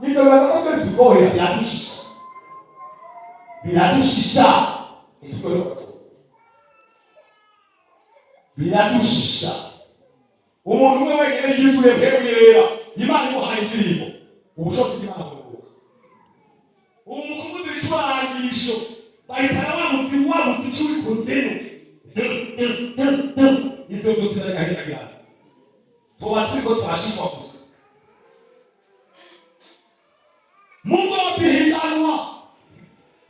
Ivyo bibaza ko twe bituryohera? Biradushisha, biradushisha, ntitugorora, biradushisha. Umuntu umwe wenyine yituye mpemu yera, Imana imuhaye indirimbo, ubushobozi bw'Imana buruhuka. Ubu mukuvuza ibicurangisho bahitana wa muziki uri kuzimu. Ivyo vyo turagaheza, tuba turiko turashishwa gusa. Mugobihiganwa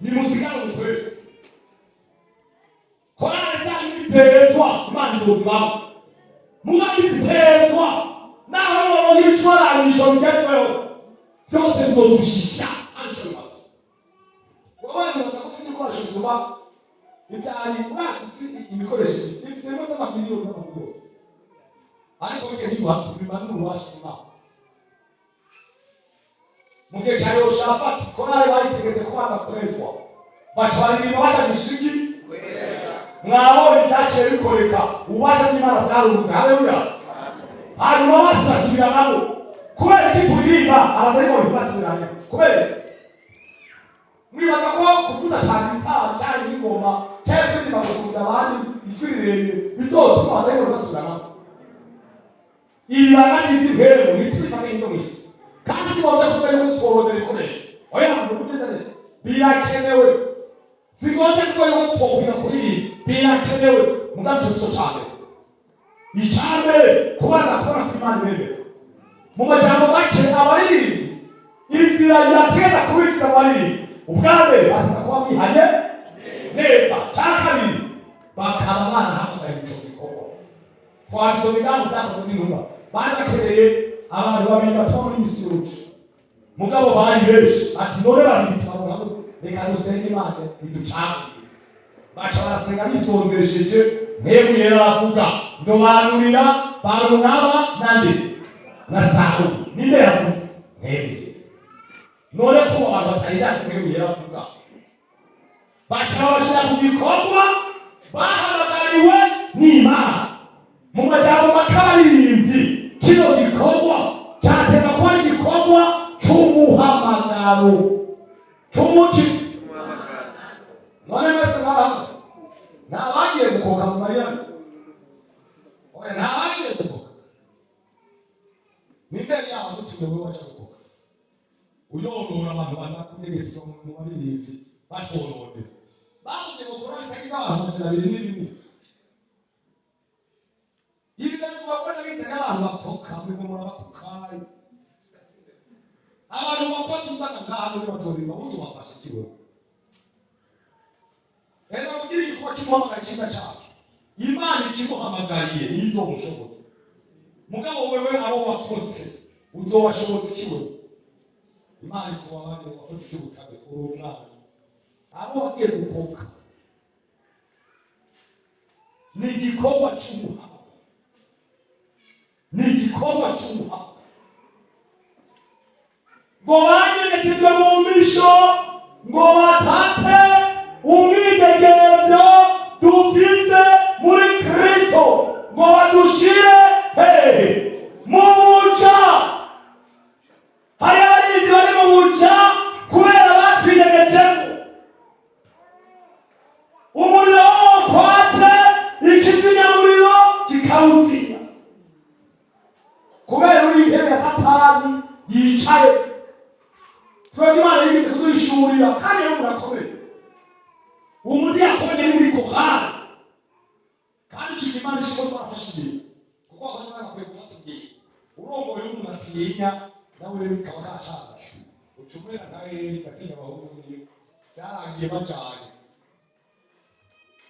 nimusigare mukwetu. Korale zanyu nizitezwa, Imana izozibamo. Muga nizitezwa, naho muronka ibicurangisho bigezweho byose, bizodushisha. Aricyo bimaze. Wowe nibaza ko ufise ibikoresho bisumba ibyari urazi si ibikoresho ifise bimwe by'amamiliyoni n'amamiliyoni, ariko bijya ntibimanura ububasha bw'Imana. Mu gihe cya Yehoshafati, korale bayitegetse kubanza kwezwa, baca baririmba bashakisha iki? Mwabonye ibyashize. Byaciye bikoreka, ububasha bw'Imana bwarurutse. Haleluya! Hanyuma bose basubiranamo. Kubera iki turirimba abadayimoni ntibasubirane? Kubera iki? Mwibaza ko kuvuza cyane ibitaro cyangwa ingoma cyangwa kuririmba gusumba abandi ijwi rirerire bizotuma abadayimoni basubiranamo? Ibanga ry'impemu ntitubifate nk'ibyo mu isi, kandi tubaze kuza yuko tworondera ibikoresho. Oya, ntabwo byiza neza, birakenewe. Si ngombwa kuko yuko twokwiga kuririmba, birakenewe, mugabo ico sico ca mbere. Ica mbere, kubanza kubona ko Imana iremera. Mu majambo make, abaririmbyi, inzira yategeza kubinjiza mu baririmbyi, ubwa mbere baza kuba bihanye neza, cya kabiri bakaba barahamagaye ico gikorwa. Twabisoma inama byakozwe n'intumwa, bari bakeneye abantu babiri batwa muri misiyoni, mugabo bari benshi. Ati: "None babiri turabona gute? Reka dusenge Imana iducangire." Baca barasenga bisonzesheje. Mpwemu Yera aravuga: "Ndobanurira Barunaba nande na Sawuli." Ninde yavuze? Mpwemu. None ko abantu batarira, Mpwemu Yera avuga, baca babashyira ku gikorwa bahamagariwe n'Imana. Mu majambo make, abaririmbyi, kino gikorwa cyateza kuba ari igikorwa c'umuhamagaro, c'umuki. None mwese mwarahamwe, nta bagiye gukoka mu marira? Oya, nta bagiye gukoka. N'imbere yaho mutume wewe waca gukoka, uyonora abantu baza kunyegeeza mu baririmbyi, batonone bavuze ngo korali itagize abantu 201. Ibi ndabivuga ko nabize n'abantu bakoka, murimo murabakoka. Abantu bakotse uzana ngaha muri bazoririmba, uzobafasha iki wewe? Rero kugira igikorwa cy'umuhamagaro cyiza cyacu, Imana ikimuhamagariye nizomushobotse. Mugabo wewe abo wakotse uzobashobotse iki wewe? Imana ikubabarire, wakoze icyo butabe, uri umwana. Abo wagiye gukoka ni igikorwa cy'umuhamagaro, ni igikorwa cy'umuhamagaro. Ngo banyegetejwe mu misho ngo batate umwidegemvyo dufise muri Kristo, ngo badushire hehe? Mu buja. Hari abarinzi bari mu buja kubera batwinyegejemo. Umuriro kwatse, ikizimyamuriro kikawuzimya kubera uri intebe ya Satani yicaye. Twebwe Imana yigeze kuduhishurira, kandi rero murakomeye. Umudiyakoni ni muri korali, kandi icyo Imana ishobora twarafashe igihe, kuko abakozi bakwiye gufata igihe. Urongoye umuntu atinya, nawe rero bikaba kacangase, ucumera nka Eli gatinya abahungu niyo byarangiye bajanye.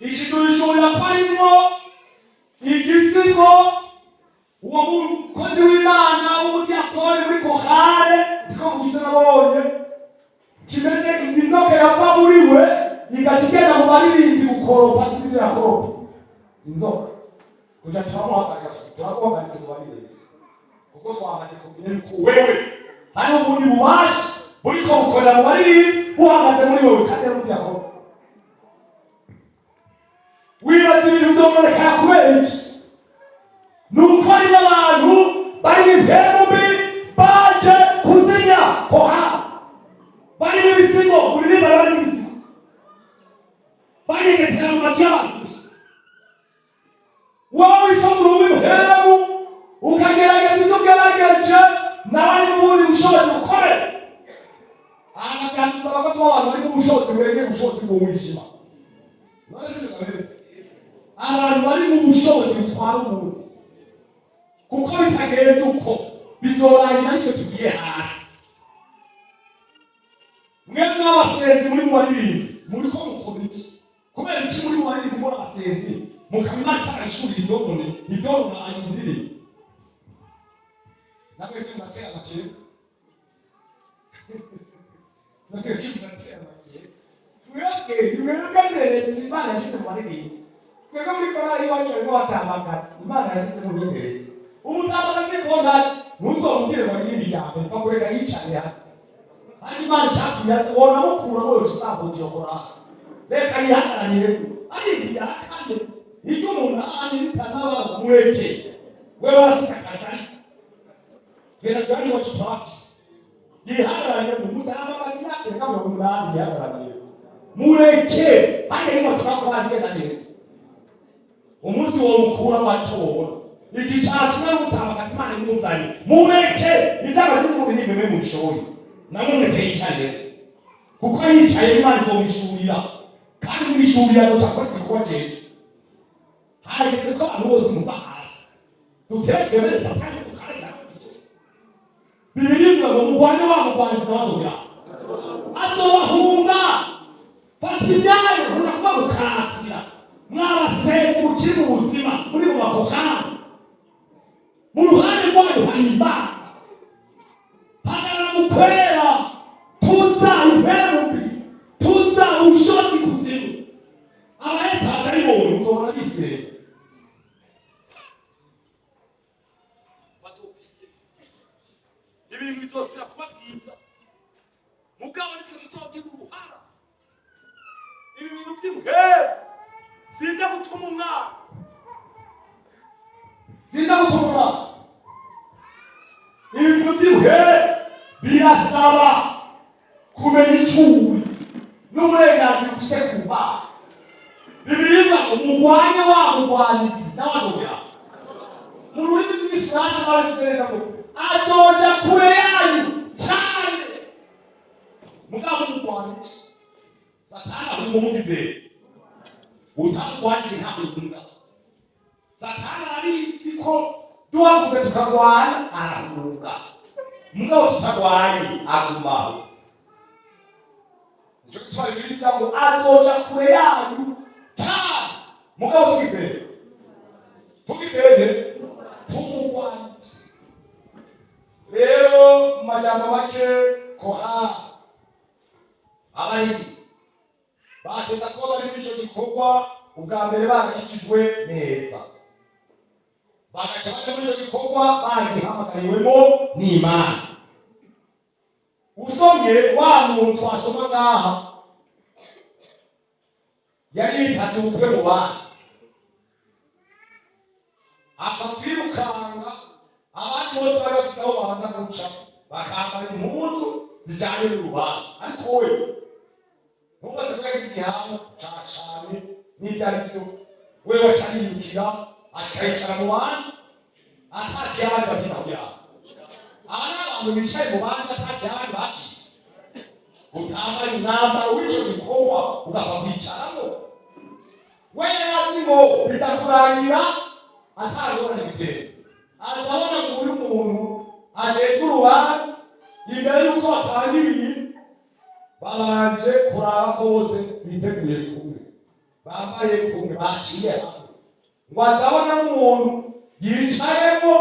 Ikiduhishurira ko arimwo igisigo. Uwo mukozi w'Imana w'umudiyakoni muri korale, niko kugize nabonye kimeze inzoka yava muri we igaca igenda mu baririmbyi gukoropa. Si ibyo yakoropa, inzoka kuja. Turamuhagarika, turaguhagaritse mu baririmbyi, kuko twamaze kumenya yuko wewe hari ubundi bubasha buriko bukorera mu baririmbyi buhagaze muri wewe, kandi ari umudiyakoni. Wibaza ibintu vyononekara kubera iki? Nuko harimo abantu bari impemu mbi baje kuzimya koha, barimo ibisigo, uririmba, barimo ibisigo, banyegetera mu mazu y'abantu gusa. Wowe witwa umuntu w'impemu, ukagerageza ibyo ugerageje, nawe ari mu bundi bushobozi bukomeye. Aha byadusaba ko tuba abantu bari mu bushobozi burengeye ubushobozi bw'umwijima. None se bikaba abantu bari mu bushobozi butwara umuntu, kuko bitagenze uko bizorangira aricyo tugiye hasi. Mwe mw'abasenzi muri mu baririmbyi, muri ko mukora iki? Kubera iki muri mu baririmbyi, muri abasenzi, mukaba Imana itarayishurira ivyonone, ivyonona indirimbo? Namwe muratera amakenga, namwe muratera amakenga. Twebwe nderetse Imana yashyize mu baririmbyi, twebwe muri korali iwacu harimo abatambakazi Imana yashyize mu binderetse. Umutambakazi ko ntuzomubwire ngo aririmbe irya mbere, pfa kureka yicare hano. Kandi Imana icyatumye aza wonamukuramo, yoca usambura iyo korali. Reka yihagararire, aririmba irya kane, iryo Mureke wewe warafise akazi, ariko genda turari iwacu turabafise. Yihagarariye mu mutama amazina reka 80 yihagarariye. Mureke hariya niho twakora bigenda neza. Umunsi wo mukura wacu wobona igicatumwe n'umutama Imana imuzanye. Mureke iby'abazimu umubiri bimwe mubishoboye, namwe mureke yicare, kuko yicaye Imana izomwishurira, kandi mwishurira azoca akora igikorwa cyejo. Harageze ko abantu bose muva hasi, dutere twemere Satani tukareka. Bibiliya ivuga ngo mugwane wa mugwanizi, nawe azongera azobahunga. Fata imyanya, unakuba gukatira mwabasenzi mukiri mu buzima muri mu makokani. Mu ruhande rwanyu hari Imana. Hagarara mu kwera, tuza impembi, tuza ubushobozi kuzimu. Abahetana ari bonye uzobona bisera bazofise ibintu bizosubira kuba byiza, mugabo nitwe tuzogira uruhara. Ibi bintu by'imuhera sinza gutuma umwana, sinza gutuma umwana. Ibi bintu by'imuhera birasaba kumenya icyo uri n'uburenganzira ufite ku Mana. Bibiliya ivuga ngo mugwanye wa mugwanizi, nawe azongera. Mu rurimi rw'Igifaransa babivuze neza ngo azoja kure yanyu cyane. Mugabo mugwanije, Satani ahunga umugize. Utamugwanije ntahunga. Satani arabizi ko duhaguze tukagwana arahunga, mugabo tutagwaye agumaho. Nicyo gituma Bibiliya ivuga ngo azoja kure yanyu cyane. Mugabo tugizere, tugizere, tumugwanije. Rero mu majambo make, koha abariri bateza kuba bari muri ico gikorwa ubwa mbere barakijijwe neza, bagaca baja muri ico gikorwa bagihamagariwemo n'Imana. Usomye wa muntu twasoma ngaha yari yitabye ubukwe mu bana, apfa kwirukanga abandi bose bari bafise aho babanza guca bakambara impuzu zijyanye n'urubanza, ariko we ntumaze ko yagize igihango ca cane n'ibyo ari byo, we waca yirukira ashika yicara mu bandi ataciye abandi bakita kugira. Aba ni abantu bicaye mu bandi bataciye abandi baciye. Utambara umwambaro w'ico gikorwa ugapfa kwicaramo. We yari azi ngo biza kurangira atangorane bitera. Azabona ngo uyu muntu ajejwe urubanza, imbere y'uko batanga ibintu babanje kuraba ko bose biteguye kumwe, bambaye kumwe, baciye hamwe. Ngo azabona n'umuntu yicayemo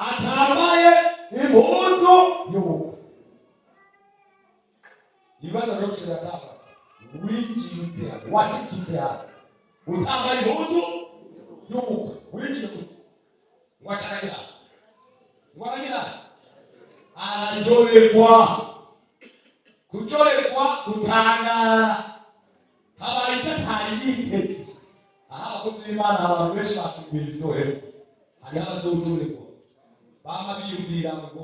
atambaye impuzu y'ubukwe. Ibibazo rero kiratanga: winjiye ute hano? Washitse ute hano utambaye impuzu y'ubukwe? Winjiye gute? Ngo acaragira, ngo aragira, arajorerwa. Kujorerwa, gutangara, habaye icyo atari yiteze. Aho abakozi b'Imana, abantu benshi batsindiye ibyohero, hariho abazojorerwa bama biyumvira ngo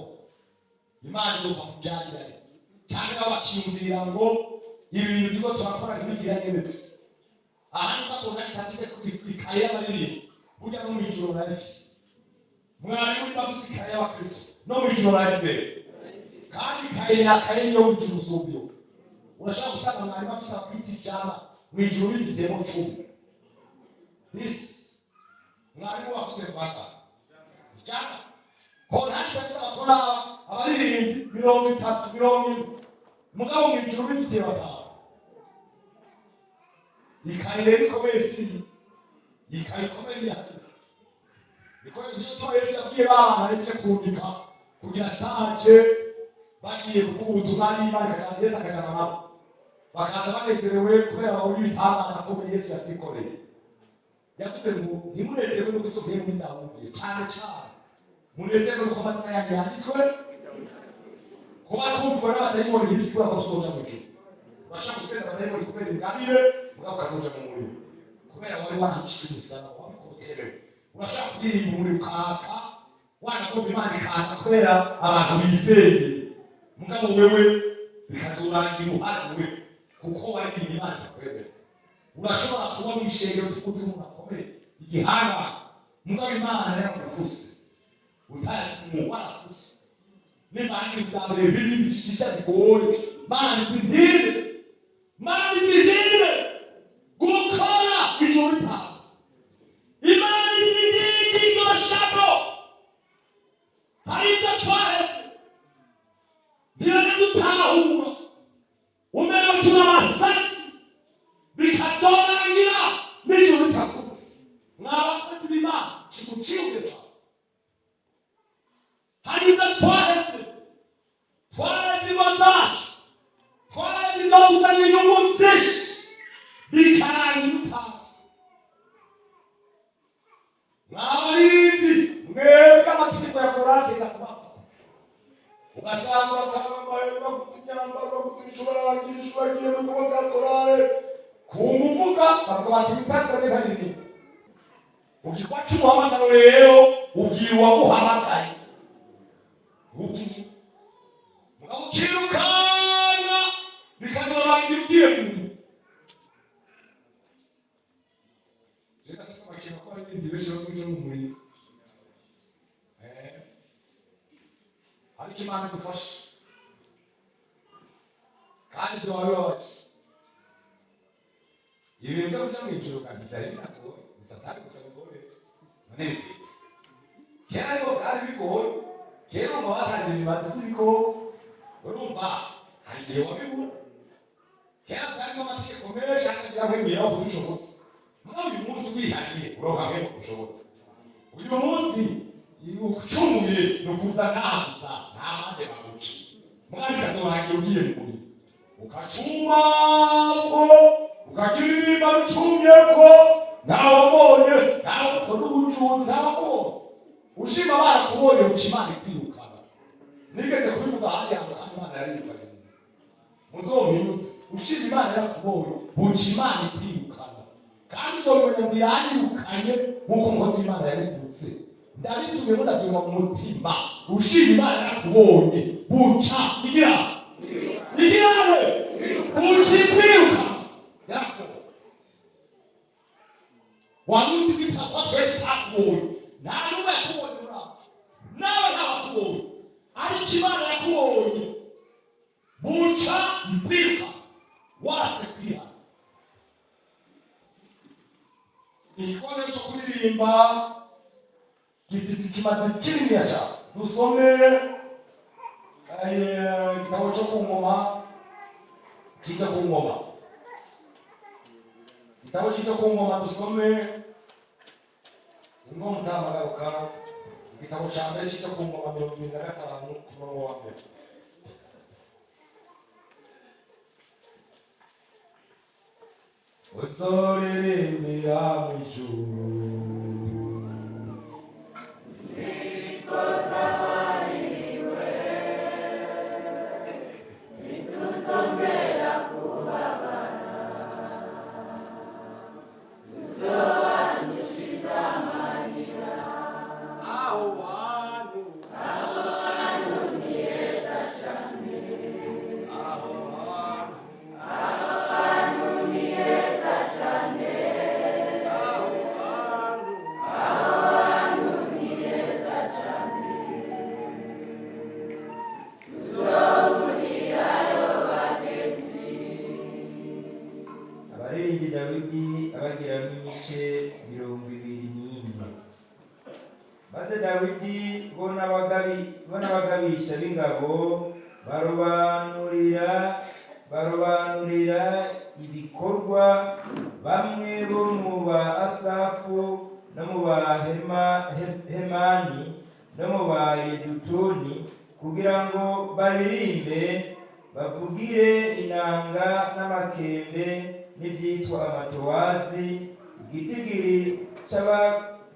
Imana izopfa kubyarira, cyangwa nabo bakiyumvira ngo ibi bintu turiko turakora ntibigira nyene. Aha niba mbona itafise ikaye y'abaririmbyi, burya no mw'ijuru narayifise. Mwarimu niba afise ikaye y'abakristo, no mw'ijuru narayifise, kandi ikaye yakaye niyo mw'ijuru usumba iyo. Urashobora gusanga mwarimu afise abakristo 100, mw'ijuru bifitiyemo 10. This mwarimu afise mpaka 100, kontari idafise abakora abaririmbyi 30, 40, mugabo mw'ijuru bifitiye batanu. Ikaye rero ikomeye si iyi, ikaye ikomeye ni hariya. Niko icyo gituma Yesu yabwiye ba bantu ahejeje kurungika kugira stage, bagiye kuvuga ubutumwa n'Imana ikajana, Yesu akajana nabo, bakaza banezerewe kubera babonye ibitangaza ko Yesu yavyikoreye. Yavuze ngo ntimunezerwe nuko izo mpemu bizabumviye cane cane, munezerwe nuko amazina yanyu yanditswe. Kuba twumvwa n'abadayimoni ntibisigura ko tuzoja mu ijuru. Urashaka gusenga abadayimoni kubera ingabire, mugabo ukazoja mu muriro kubera wari wandikishijwe umusaraba wabikoterewe. Urashobora kuririmba umuriro ukaka, wanagomba Imana ikaza kubera abantu bizeye, mugabo wewe bikazorangira uhariwe kuko waririmbye Imana itakwemera. Urashobora kuba mu ishengero tukuzi umuntu akomeye igihanga, mugabo Imana yaragufuse, utamu warafuse. Nimba ari ibintu bya mbere bibi bishisha bigoye, Mana izindinde, Mana izindinde gukora ijoro ritazi. Imana izindinde iryo shano. Hari ibyo twaheze ntiranadutahura, umerewe turi abasatsi, bikazorangira n'ijoro ritakuze. Mwa bakozi b'Imana, kiguciye cyane. Hari ibyo twaheze, twareze ingo zacu, twareze ingo tuzanye inyungu byinshi, bikarangira utazi. Mwabaririmbyi mwebwe, amategeko ya korate kubafata, ugasanga uratanga amahera, bagutse imyambaro, bagutse ibicurangisho, bagiye mu bikorwa bya korale ku muvuga, bavuga bati ibitanzanye ntaririmba. Mu gikorwa cy'umuhamagaro rero ubwira uwaguhamagaye, ubwira mugabo ukirukanga, bikazorangira ugiye mu nzu. Je ndafise amakenga ko hari n'ibindi benshi bazoja mu muriro. Ariko Imana idufashe, kandi byoba bibabaje. Ibintu byo kuja mw'ijuru kandi vyari binagoye, ni Satani gusa bigoye. None kera ariko vyari bigoye, kera urumva batangira ibibazo by'ibikoko, urumva hari igihe wabibura. Kera vyarimo amategeko menshi atagira kwemera aho ubishobotse, mugabo uyu munsi wihariye uronka mwemwe ushobotse. Uyu munsi ucumuye ni ukuza ngaha gusa, nta mpande baguca, mugabo bikazorangira ugiye mu muriro, ukacumako, ukakiririmba rucumyeko, ntawabonye, ntawe n'ubucuzi, ntawakubonye. Ushima barakubonye, uca Imana ikwirukana. Nigeze kubivuga ahandi hantu, kandi Imana yarirukanye. Muzompindutse, ushima Imana yarakubonye, buca Imana ikwirukana, kandi uzobimenya ngo yanyirukanye nk'uko umukozi w'Imana yabivutse. Ndabisubiyemo, ndabyumva mu mutima. Ushima Imana yarakubonye, buca igira igirane, buca ikwirukana yarakubonye. Wari uzi ko itakwa twe tutakubonye, nta n'umwe yakubonye muri abo, nawe ntawakubonye, ariko Imana yakubonye, buca ikwiruka warase kwihana. Igikorwa cyo kuririmba gifise ikimazi kininiya cyane. Dusome igitabo cyo ku ngoma, kijya ku ngoma, igitabo kijya ku ngoma. Dusome ingoma utahamagaruka, igitabo cya mbere kijya ku ngoma, 25 ku murongo wa mbere. Uzoririmbira mu ijuru. Aho hantu, aho hantu, aho hantu. Abaririmbyi Dawidi abagiramo imice 24. Maze Dawidi bo n'abagabisha b'ingabo barobanurira ibikorwa bamwe bo mu ba Asafu no mu ba Hemani no mu ba Yedutuni kugira ngo baririmbe, bavugire inanga n'amakembe n'ibyitwa amatowazi. Igitigiri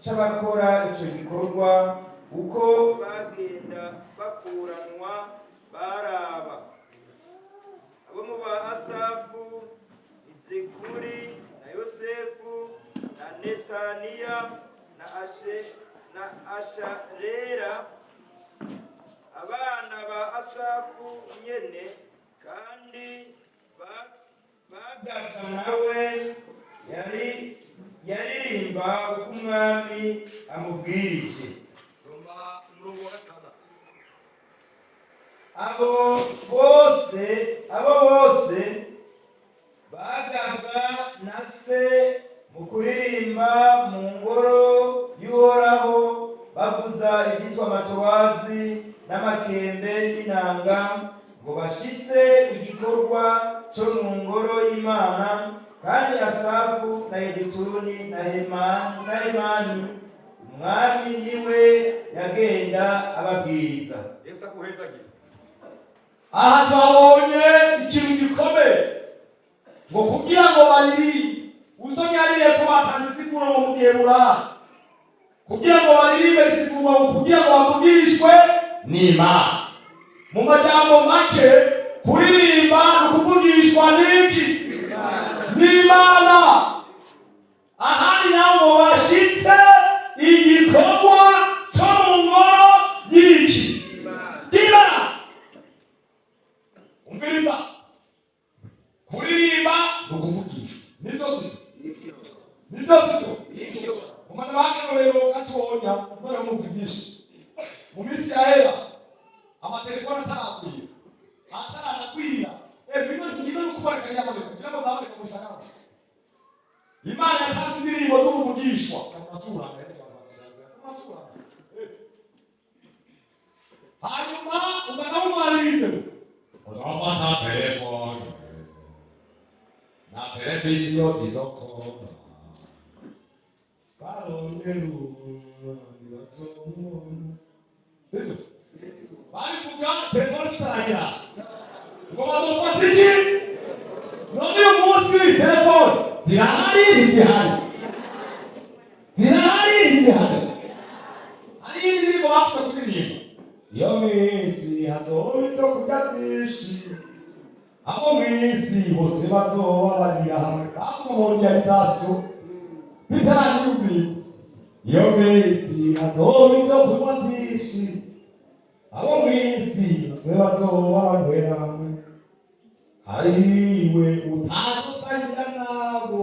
c'abakora ico gikorwa uko bagenda bakuranwa baraba abo mu ba Asafu: Izikuri na Yosefu na Netaniya. na Ashe na Asharera, abana ba Asafu nyene, kandi bagabwa nawe yari yaririmba uko umwami amubwirije. Soma umurongo wa 6. Abo bose bagabwa na se mu kuririmba mu ngoro y'Uhoraho, bavuza ibyitwa amatowazi n'amakembe n'inanga, ngo bashitse igikorwa cyo mu ngoro y'Imana. Kandi Asafu na Yedutuni na Hemani, umwami niwe yagenda ababwiriza. Yesu aguhezagire. Aha tuhabonye ikintu gikomeye, ngo kugira ngo baririmbe. Usomye hariya ko batanze isiguro ngo mu Giheburayo, kugira ngo baririmbe bisigurwa ngo kugira ngo bavugishwe n'Imana. Mu majambo make, kuririmba ni ukuvugishwa n'iki? N'Imana. Ahandi naho ngo bashitse igikorwa cyo mu ngoro y'iki? Y'Imana. Umviriza, kuririmba ni ukuvugishwa. Nibyo, sibyo? Nibyo, sibyo? Umwana w'akarorero gatonya, noneho muvugishe. Mu minsi yahera, amatelefone ataragwira, ataranagwira, bimwe bimwe no kuboneka yaboneka kugira ngo zaboneka mu bisagara gusa. Imana yatanze indirimbo z'umuvugishwa. Amaturanga, amaturanga. Hanyuma ugaza wumwaririmbye, uzafata telefone na televiziyo zizokora, barondera umwami bazomubona. Sivyo? Babivuga telefone zitaragera, ngo bazofata iki? None uyu munsi telefone zirahari, ntizihari? Zirahari, ntizihari? Hari indirimbo bakunda kuririmba: iyo minsi hazoba ibyo kurya byinshi, abo mw'isi bose bazoba barira hamwe. Bavuga mondialisation bitaranyumvira. Iyo minsi hazoba ibyo kunywa byinshi, abo mw'isi bose bazoba banywera hamwe, hariwe utazosangira nabo,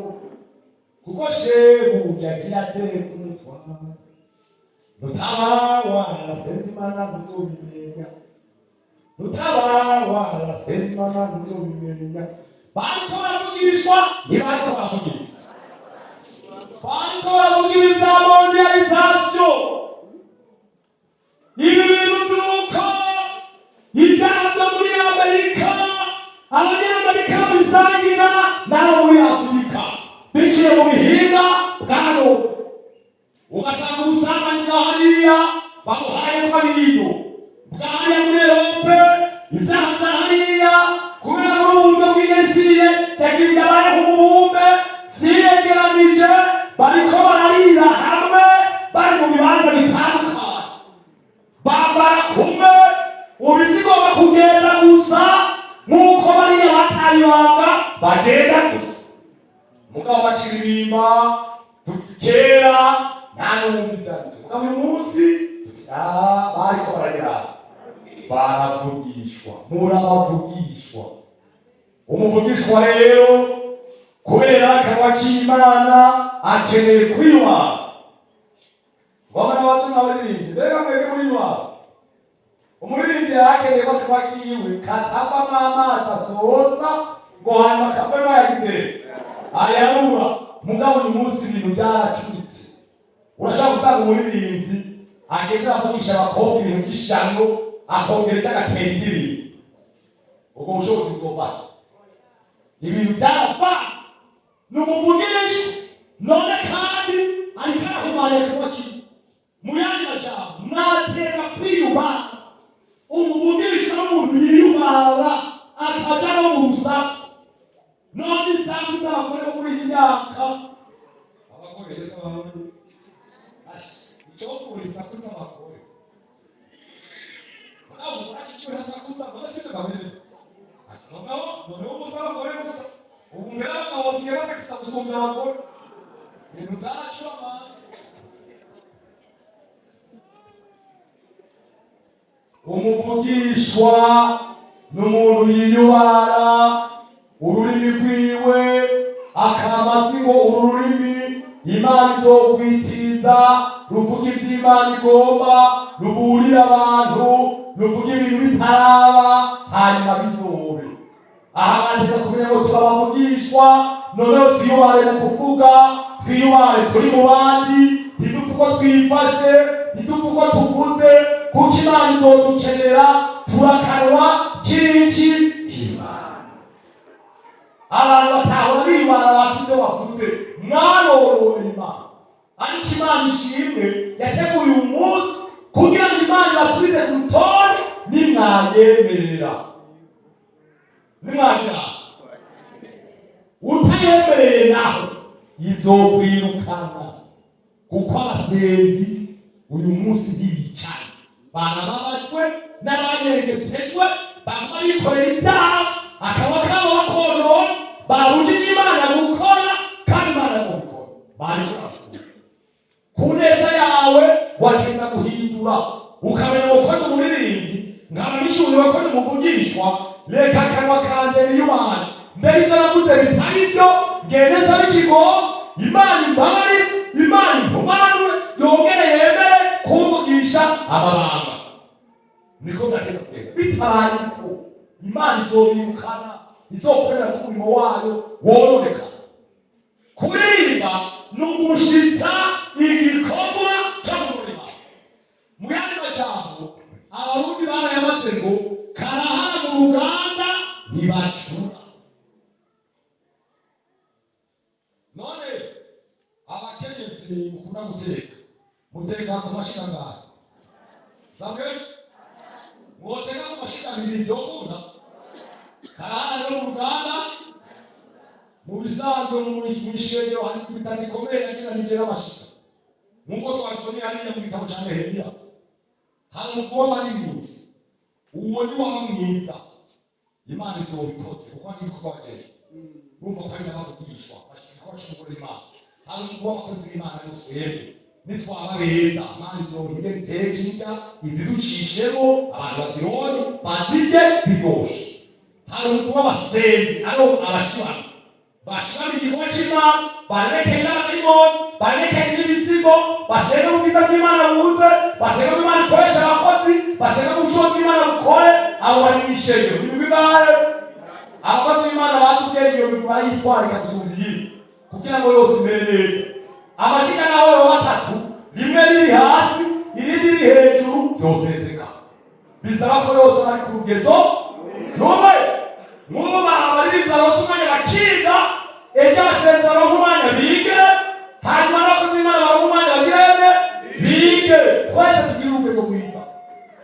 kuko shebu yagiye ateka umutwaro. Nutaba warasenze Imana ntuzobimenya, nutaba warasenze Imana ntuzobimenya. Bariko baravugishwa, ntibariko baravugishwa? Bariko baravuga ibi bya mondialisation, ibi bintu by'uko ibyaha byo muri Amerika Abanyamerika babisangira n'abo muri Afurika biciye mu bihinga bwa none, ugasanga ubusambanyi bwa hariya babuhaye kabiriyo bwa hariya muri Europe, ibyaha bya hariya, kubera muri ubu buryo bw'igesire yagiye abaye nk'umubumbe, vyiyegeranije, bariko bararira hamwe, bari mu bibanza bitandukanye, bambara kumwe. Ubu isi igomba kugenda gusa nk'uko bariya bataye ibanga bagenda gusa. Mugabo bakiririmba kera nta n'uwumva ivyanditse. Mugabo uyu munsi tuti: "Ah, bariko baragera, baravugishwa." Murabavugishwa. Umuvugishwa rero, kubera akanwa k'Imana, akeneye kwiyubaha. Wamara abazima abaririmbyi, mbega mwebwe muriyubaha? Umuririmbyi yarakeneye ko akanwa kiwe katavamo amazi asosa, ngo hanyuma kavemo yagize ayarura. Mugabo uyu munsi ibintu byaracuritse. Urashobora gusanga umuririmbyi agenda avugisha abakobwa ibintu by'ishano, akongera icyo, agatera indirimbo. Ubwo bushobozi buzovahe? Ibintu byaravanze. Ni umuvugisha none, kandi ariko arahumanya akanwa kiwe. Mu yandi majambo, mwatera kwiyubaha. Umuvugisha n'umuntu yiyubara, akaja no mu rusaku. None isaku z'abagore bo muri iyi myaka, abagore ese babonye icopfura isaku z'abagore, mugabo umugore akicura sakuza, none sivyo gabene? Noneho ubusa abagore gusa, ubu mbere abagabo basigaye basakuza gusumbya abagore. Ibintu byaracura amazi. Umuvugishwa n'umuntu yiyubara ururimi rwiwe, akaba azi ngo uru rurimi Imana izogwitiza, ruvuga ivy'Imana igomba, ruburira abantu, ruvuga ibintu bitaraba hanyuma bizobe. Aha banditse kumenya ngo turabavugishwa. Noneho twiyubare mu kuvuga, twiyubare turi mu bandi, ntidupfe uko twifashe, ntidupfe uko tuvuze, kuko Imana izodukenera. Turakanwa k'iki? Imana. Abantu batahora bibara bati ibyo bavuze mwarorora Imana, ariko Imana ishimwe yateguye uyu munsi kugira ngo Imana ibasubize ku rutonde nimwayemerera. Nimwagira utayemereye naho izokwirukana, kuko abasenzi uyu munsi ntibicaye, barababajwe n'abanyegetejwe, baguma bikorera ibyaha, akaba kabo bakonona, babujije Imana gukora kandi Imana yo gukora babishobora ku neza yawe. Wagenda guhindura ukamenya ngo ko ndi umuririmbyi, nkaba nishuriwe ko ndi umuvugishwa, reka akanwa kanje niyubahane. Mbere ibyo navuze bitari byo, ngende nsaba ikigo Imana imbabarire, Imana impumanure, yongere yemere kumvugisha amabanga. Niko byagenda kugenda. Bitabaye uko, Imana izobirukana, izokorera ko umurimo wayo wononekana. Kuririmba ni ugushitsa igikorwa cyo mu murima. Mu yandi majambo, Abarundi barayamaze ngo karahara mu ruganda ntibacura. None abakenyezi mukunda guteka, muteka ku mashiga angahe? Sabwe mwoteka ku mashiga abiri vyokunda? Karahara rero mu ruganda. Mu bisanzwe mw'ishengero hari ibitabo ikomeye yageranije n'amashiga, nk'uko twabisomye hariya mu gitabo ca Nehemiya. Hari umugwi w'abaririmbyi, uwo ni waba mwiza, Imana izobikoze kuko ari ibikorwa bajejwe. Urumva ko ari n'abavugishwa bashyize igikorwa c'umugore w'Imana. Hari umugwi w'abakozi b'Imana, aribo twebwe. Nitwaba beza, Imana izoba iteka irya iziducishemo, abantu bazibonye bazirye ziryoshe. Hari umugwi w'abasenzi, aribo abashibana, bashiramo igikorwa c'Imana, barekeye n'abadayimoni, barekeye n'ibisigo, basenga mu bwiza bw'Imana buze, basenga mu Imana ikoresha abakozi, basenga mu bushobozi bw'Imana bukore. Abo bari mw'ishengero. Imigwi ingahe? Abakozi b'Imana bazi ubwenge, iyo migwi barayitwarika gusumba iyindi kugira ngo yose imere neza. Amashiga naho yoba atatu, rimwe riri hasi irindi riri hejuru, vyoseseka. Bisaba ko yose bari ku rugezo rumwe. Nk'ubu abaririmbyi baronse umwanya bakiga, ejo abasenzi baronke umwanya bige, hanyuma n'abakozi b'Imana baronke umwanya bagirene bige, twese tugire urugezo rwiza.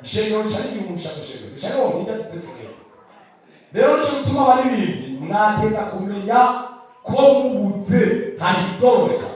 Ishengero rica rigira umugisha, kw'ishengero rica rironka indya zitetse neza. Rero nico gituma abaririmbyi mwateza kumenya ko mubuze hari itororeka.